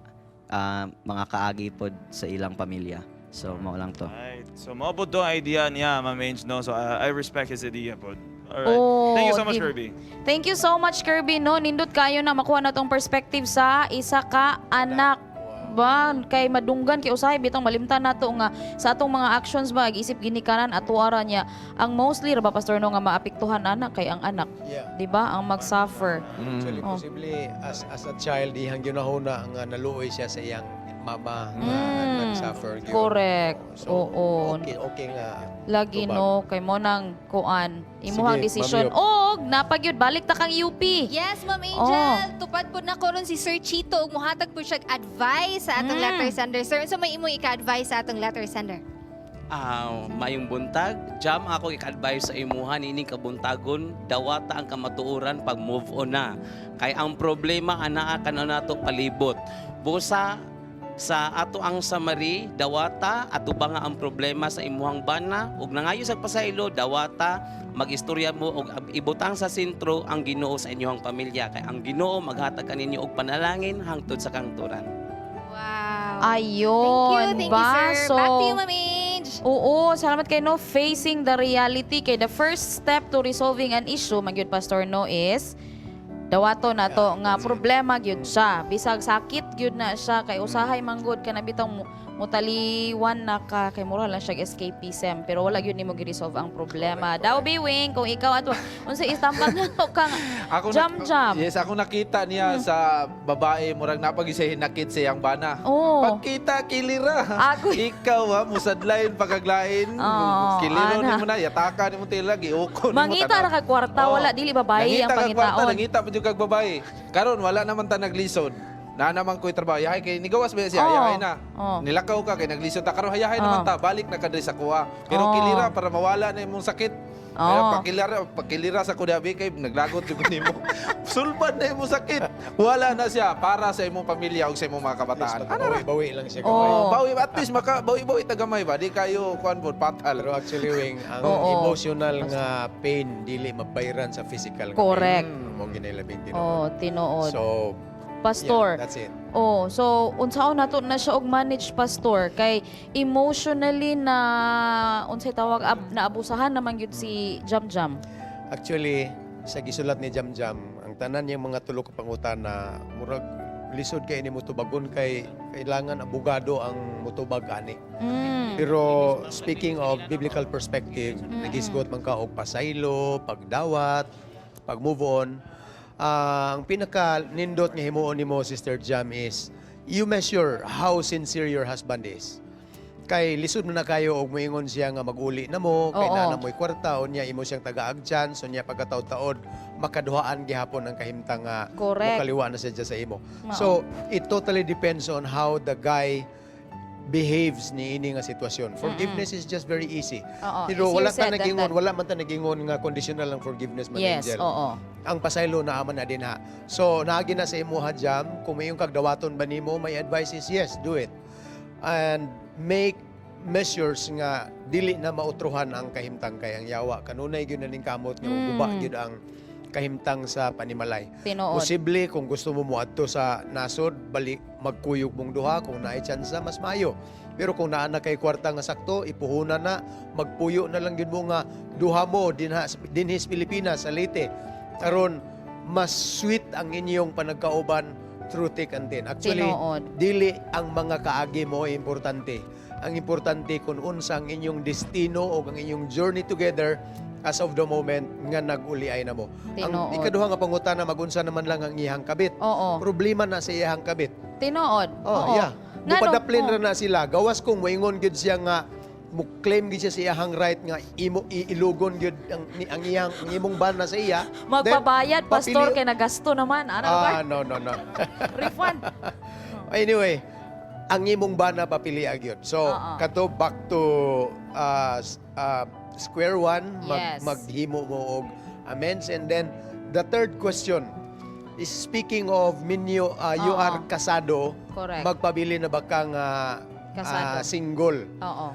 mga kaagi pod sa ilang pamilya. So mao lang to. Right. So mao pod to ang idea niya, Ma'am Ange, no? So I respect his idea pod. Alright. Oh, Thank you so much, Kirby. Thank you so much, Kirby. No, nindot kayo na makuha na tong perspective sa isa ka anak ba kay madunggan kay usahay bitong malimtan nato nga sa atong mga actions ba isip ginikanan atuara niya ang mostly ra ba, Pastor, no, nga maapektuhan anak kay ang anak, di ba, ang mag-suffer. Actually, posible as a child, iyang ginahuna nga naluoy siya sa iyang mama nga nag-suffer gyud. Correct. So, Oo. okay nga. Lagi tubag. no kay mo nang kuan imuhang Sige, desisyon Ma'am Yop. og napagyud balik ta kang UP. Yes, Ma'am Angel. Tupad po na ko ron si Sir Chito ug mohatag po siya advice sa atong letter sender. Sir, unsa may imong ika-advise sa atong letter sender? Mayong buntag, Jam, ako ika-advise sa imuha nining kabuntagon, dawata ang kamatuoran pag move on na. Kay ang problema anaa kano nato palibot. Busa sa ato ang summary, dawata ato ba nga ang problema sa imuhang bana ug nangayo sa pasaylo, dawata, magistorya mo ug ibutang sa sentro ang Ginoo sa inyong pamilya kay ang Ginoo maghatag kaninyo og panalangin hangtod sa kangturan. Wow. Ayun. Thank you, ba? sir. So, Back to you, Ma'am Ange. Oo, salamat kay no, facing the reality kay the first step to resolving an issue magyud, Pastor, no, is dawato na to nga problema gyud siya. Bisag sakit gyud na siya kay usahay manggod kana bitong mutaliwan na ka kay mura lang siya escapism pero wala gyud nimo gi-resolve ang problema. Daw Biwing, kung ikaw ato unsa istampak nato kang Ako Jam Jam? Yes, ako nakita niya sa babae, murag napag siya hinakit sa iyang bana. Oh. Pagkita kilira. Ikaw ha, musadlain pagkaglain. Oo, Kiliro ana. nimo na, yataka nimo tila, giuko nimo Mangita tanan. ra kag kwarta, Oo. wala dili babae ang Nangita kag kwarta, pangitaon. nangita pa jud kag babae. Karon wala naman ta naglisod. Na naman ko'y trabaho. Yahay kay nigawas ba siya? Oo. Hayahay na. Oo. Nilakaw ka kay naglisod ta karon hayahay Oo. naman ta balik na ka diri sa kuha. Pero Oo. kilira para mawala na imong sakit. Oo. Kaya pakilira, pakilira sa kudabi kay naglagot jud ko nimo. Sulbad na imong sakit. Wala na siya para sa imong pamilya ug sa imong mga kabataan. At least bawi lang siya Oh, gamay. bawi at least maka bawi-bawi ta gamay ba di kayo kuan pod patal. Pero actually, Wing, ang emotional nga pain dili mabayran sa physical nga Correct. pain. Mo ginilabing tinuod. Oh, tinuod. So, Pastor. yeah, that's it. Oh, so unsaon nato na siya og manage, Pastor, kay emotionally na unsay tawag naabusahan naman gyud si Jam Jam. Actually, sa gisulat ni Jam Jam, ang tanan niyang mga tulo ka pangutana, murag lisod kay ni motubagon kay kailangan abogado ang mutubag ani. Pero speaking of biblical perspective, nagisgot man ka og pasaylo, pagdawat, pag-move on. Ang pinaka nindot nga himuon nimo, Sister Jam, is you measure how sincere your husband is. Kay lisod mo na kayo og moingon siya nga mag-uli na mo, kay naa na mo'y kwarta, unya imo siyang tagaag chance, unya pagkataod-taod makaduhaan gihapon ang kahimtang nga mokaliwa na siya sa imo. Mao. So, it totally depends on how the guy behaves ni ini nga sitwasyon. Forgiveness is just very easy. Pero Easier wala ta said than nagingon, done. wala man ta nagingon nga conditional ang forgiveness man, Angel. Ang pasaylo na man na din ha. So, naagi na sa imuha, Jam, kung may yung kagdawaton ba nimo, my advice is yes, do it. And make measures nga dili na mautruhan ang kahimtang kay ang yawa kanunay gyud na ning kamot nga guba gyud ang kahimtang sa panimalay. Tinuod. Posible kung gusto mo moadto sa nasod, balik magkuyog mong duha kung naay tsansa mas maayo. Pero kung naa na kay kwarta nga sakto, ipuhunan na, magpuyo na lang gyud mo nga duha mo dinha dinhi sa Pilipinas sa Leyte. Aron mas sweet ang inyong panagkauban through thick and thin. Actually, dili ang mga kaagi mo importante. Ang importante kung unsa ang inyong destino o ang inyong journey together as of the moment nga nag-uliay na mo. Ang ikaduha nga pangutana, magunsa naman lang ang iyang kabit. Problema na sa iyang kabit. Tinuod. Oh, yeah. Ngano? Mupadaplin ra na sila. Gawas kung moingon gyud siya nga mo claim gyud siya sa iyang right nga imo iilugon gyud ang ni, ang iyang ang imong bana sa iya. Then, Magpabayad, Pastor, kay nagasto naman. Ano ba? Ah, no, no, no. Refund. Anyway, ang imong bana papili gyud. So, kato back to square one, maghimo mo og amends and then the third question is speaking of minyo, you are kasado, magpabili na ba kang Kasado. Single? Oo.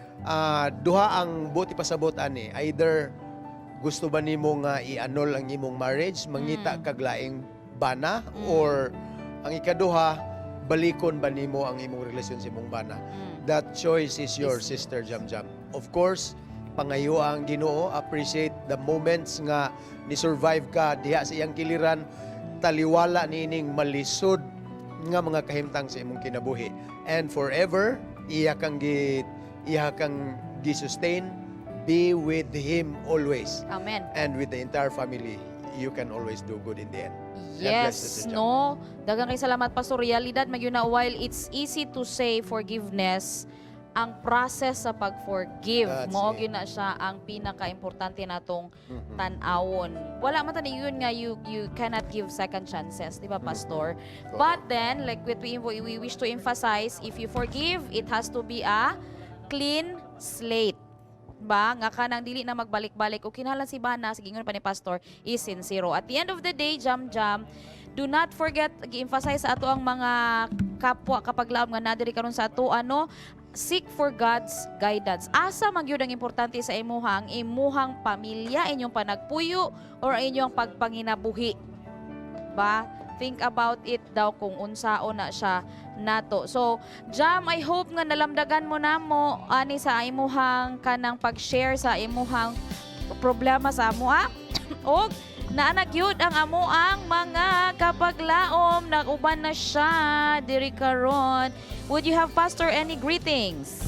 Duha ang buot ipasabot ani. Either gusto ba nimo nga i-annul ang imong marriage, mangita kag laing bana, or ang ikaduha, balikon ba nimo ang imong relasyon sa imong bana. That choice is yours, Sister Jam Jam. Of course, Pangayo ang Ginoo, appreciate the moments nga ni-survive ka diha sa iyang kiliran, taliwala niining malisod nga mga kahimtang sa imong kinabuhi. And forever, iya kang gi-sustain, be with him always. Amen. And with the entire family, you can always do good in the end. God bless Yes, you, Sister. No. Daghang kay salamat, Pastor. Realidad man gyud na while it's easy to say forgiveness, ang process sa pag-forgive, That's mao it. gyud na siya ang pinaka-importante natong tan-awon. Wala man tani yun nga you cannot give second chances, di ba, Pastor? But then, like what we wish to emphasize, if you forgive, it has to be a clean slate ba nga kanang dili na magbalik-balik o kinahanglan si bana, sige, ingon pa ni Pastor, is sincere. At the end of the day, Jam Jam, do not forget, gi-emphasize sa ato ang mga kapwa kapaglaom nga nadiri karon sa ato ano, seek for God's guidance. Asa man gyud ang importante sa imuha, ang imuhang pamilya, inyong panagpuyo, or ang inyong pagpanginabuhi ba? Think about it daw kung unsao na siya nato. So, Jam, I hope nga nalamdagan mo namo ani sa imuhang kanang pag-share sa imuhang problema sa amoa. Og naana gyud ang amo ang mga kapaglaom, nag-uban na siya diri karon. Would you have, Pastor, any greetings?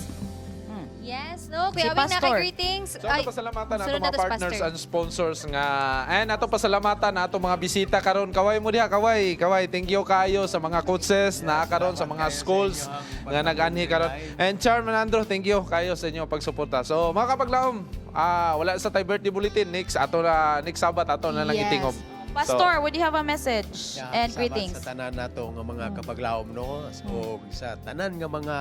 Yes, no? Si Kuya Wing, Pastor. naka-greetings. So ato pasalamatan ato sunod mga na to si partners Pastor. and sponsors nga and ato pasalamatan ato mga bisita karon. Kaway mo diha, kaway. Kaway, thank you kayo sa mga coaches na karon sa mga schools nga nag-anhi karon. And Chairman Andrew, thank you kayo sa inyo pagsuporta. So mga kapaglaom, wala sa tay birthday bulletin next ato na next Sabat ato na lang itingob. Pastor, would you have a message Yeah, and salamat greetings? sa tanan nato nga mga kapaglaom, no, o sa tanan nga mga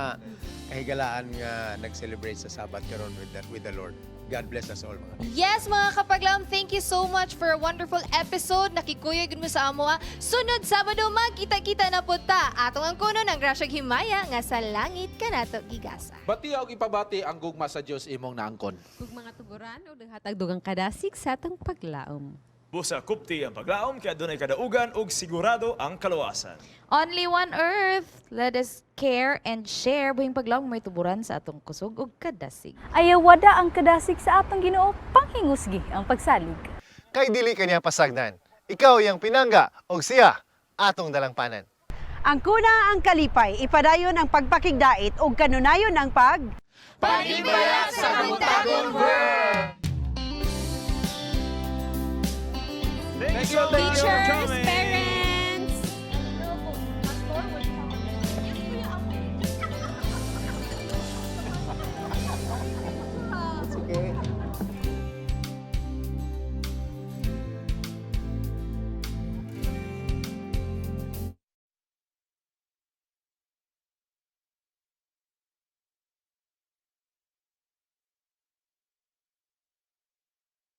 kahigalaan nga nag-celebrate sa Sabat karon with the Lord. God bless us all, mga Yes, mga kapaglaom, thank you so much for a wonderful episode. Nakikuyog mo sa amo. Ah. Sunod Sabado, magkita-kita na po ta. Atong ang kuno ng grasyag himaya nga sa langit kanato gigasa. Bati og ipabati ang gugma sa Dios imong naangkon. Ug mga tuguran o hatag dugang kadasig sa atong paglaom. Busa kupti ang paglaom kaya dunay kadaugan ug sigurado ang kaluwasan. Only one earth. Let us care and share. Buhing paglaom may tuburan sa atong kusog ug kadasig. Ayawada ang kadasig sa atong Ginoo, panghingusgi ang pagsalig. Kay dili kaniya pasagdan. Ikaw iyang pinangga og siya atong dalangpanan. Ang kuna ang kalipay, ipadayon ang pagpakigdait ug kanunayon ang pag Panimbaya sa Kabuntagon World! Thank you, thank you for Teachers, coming.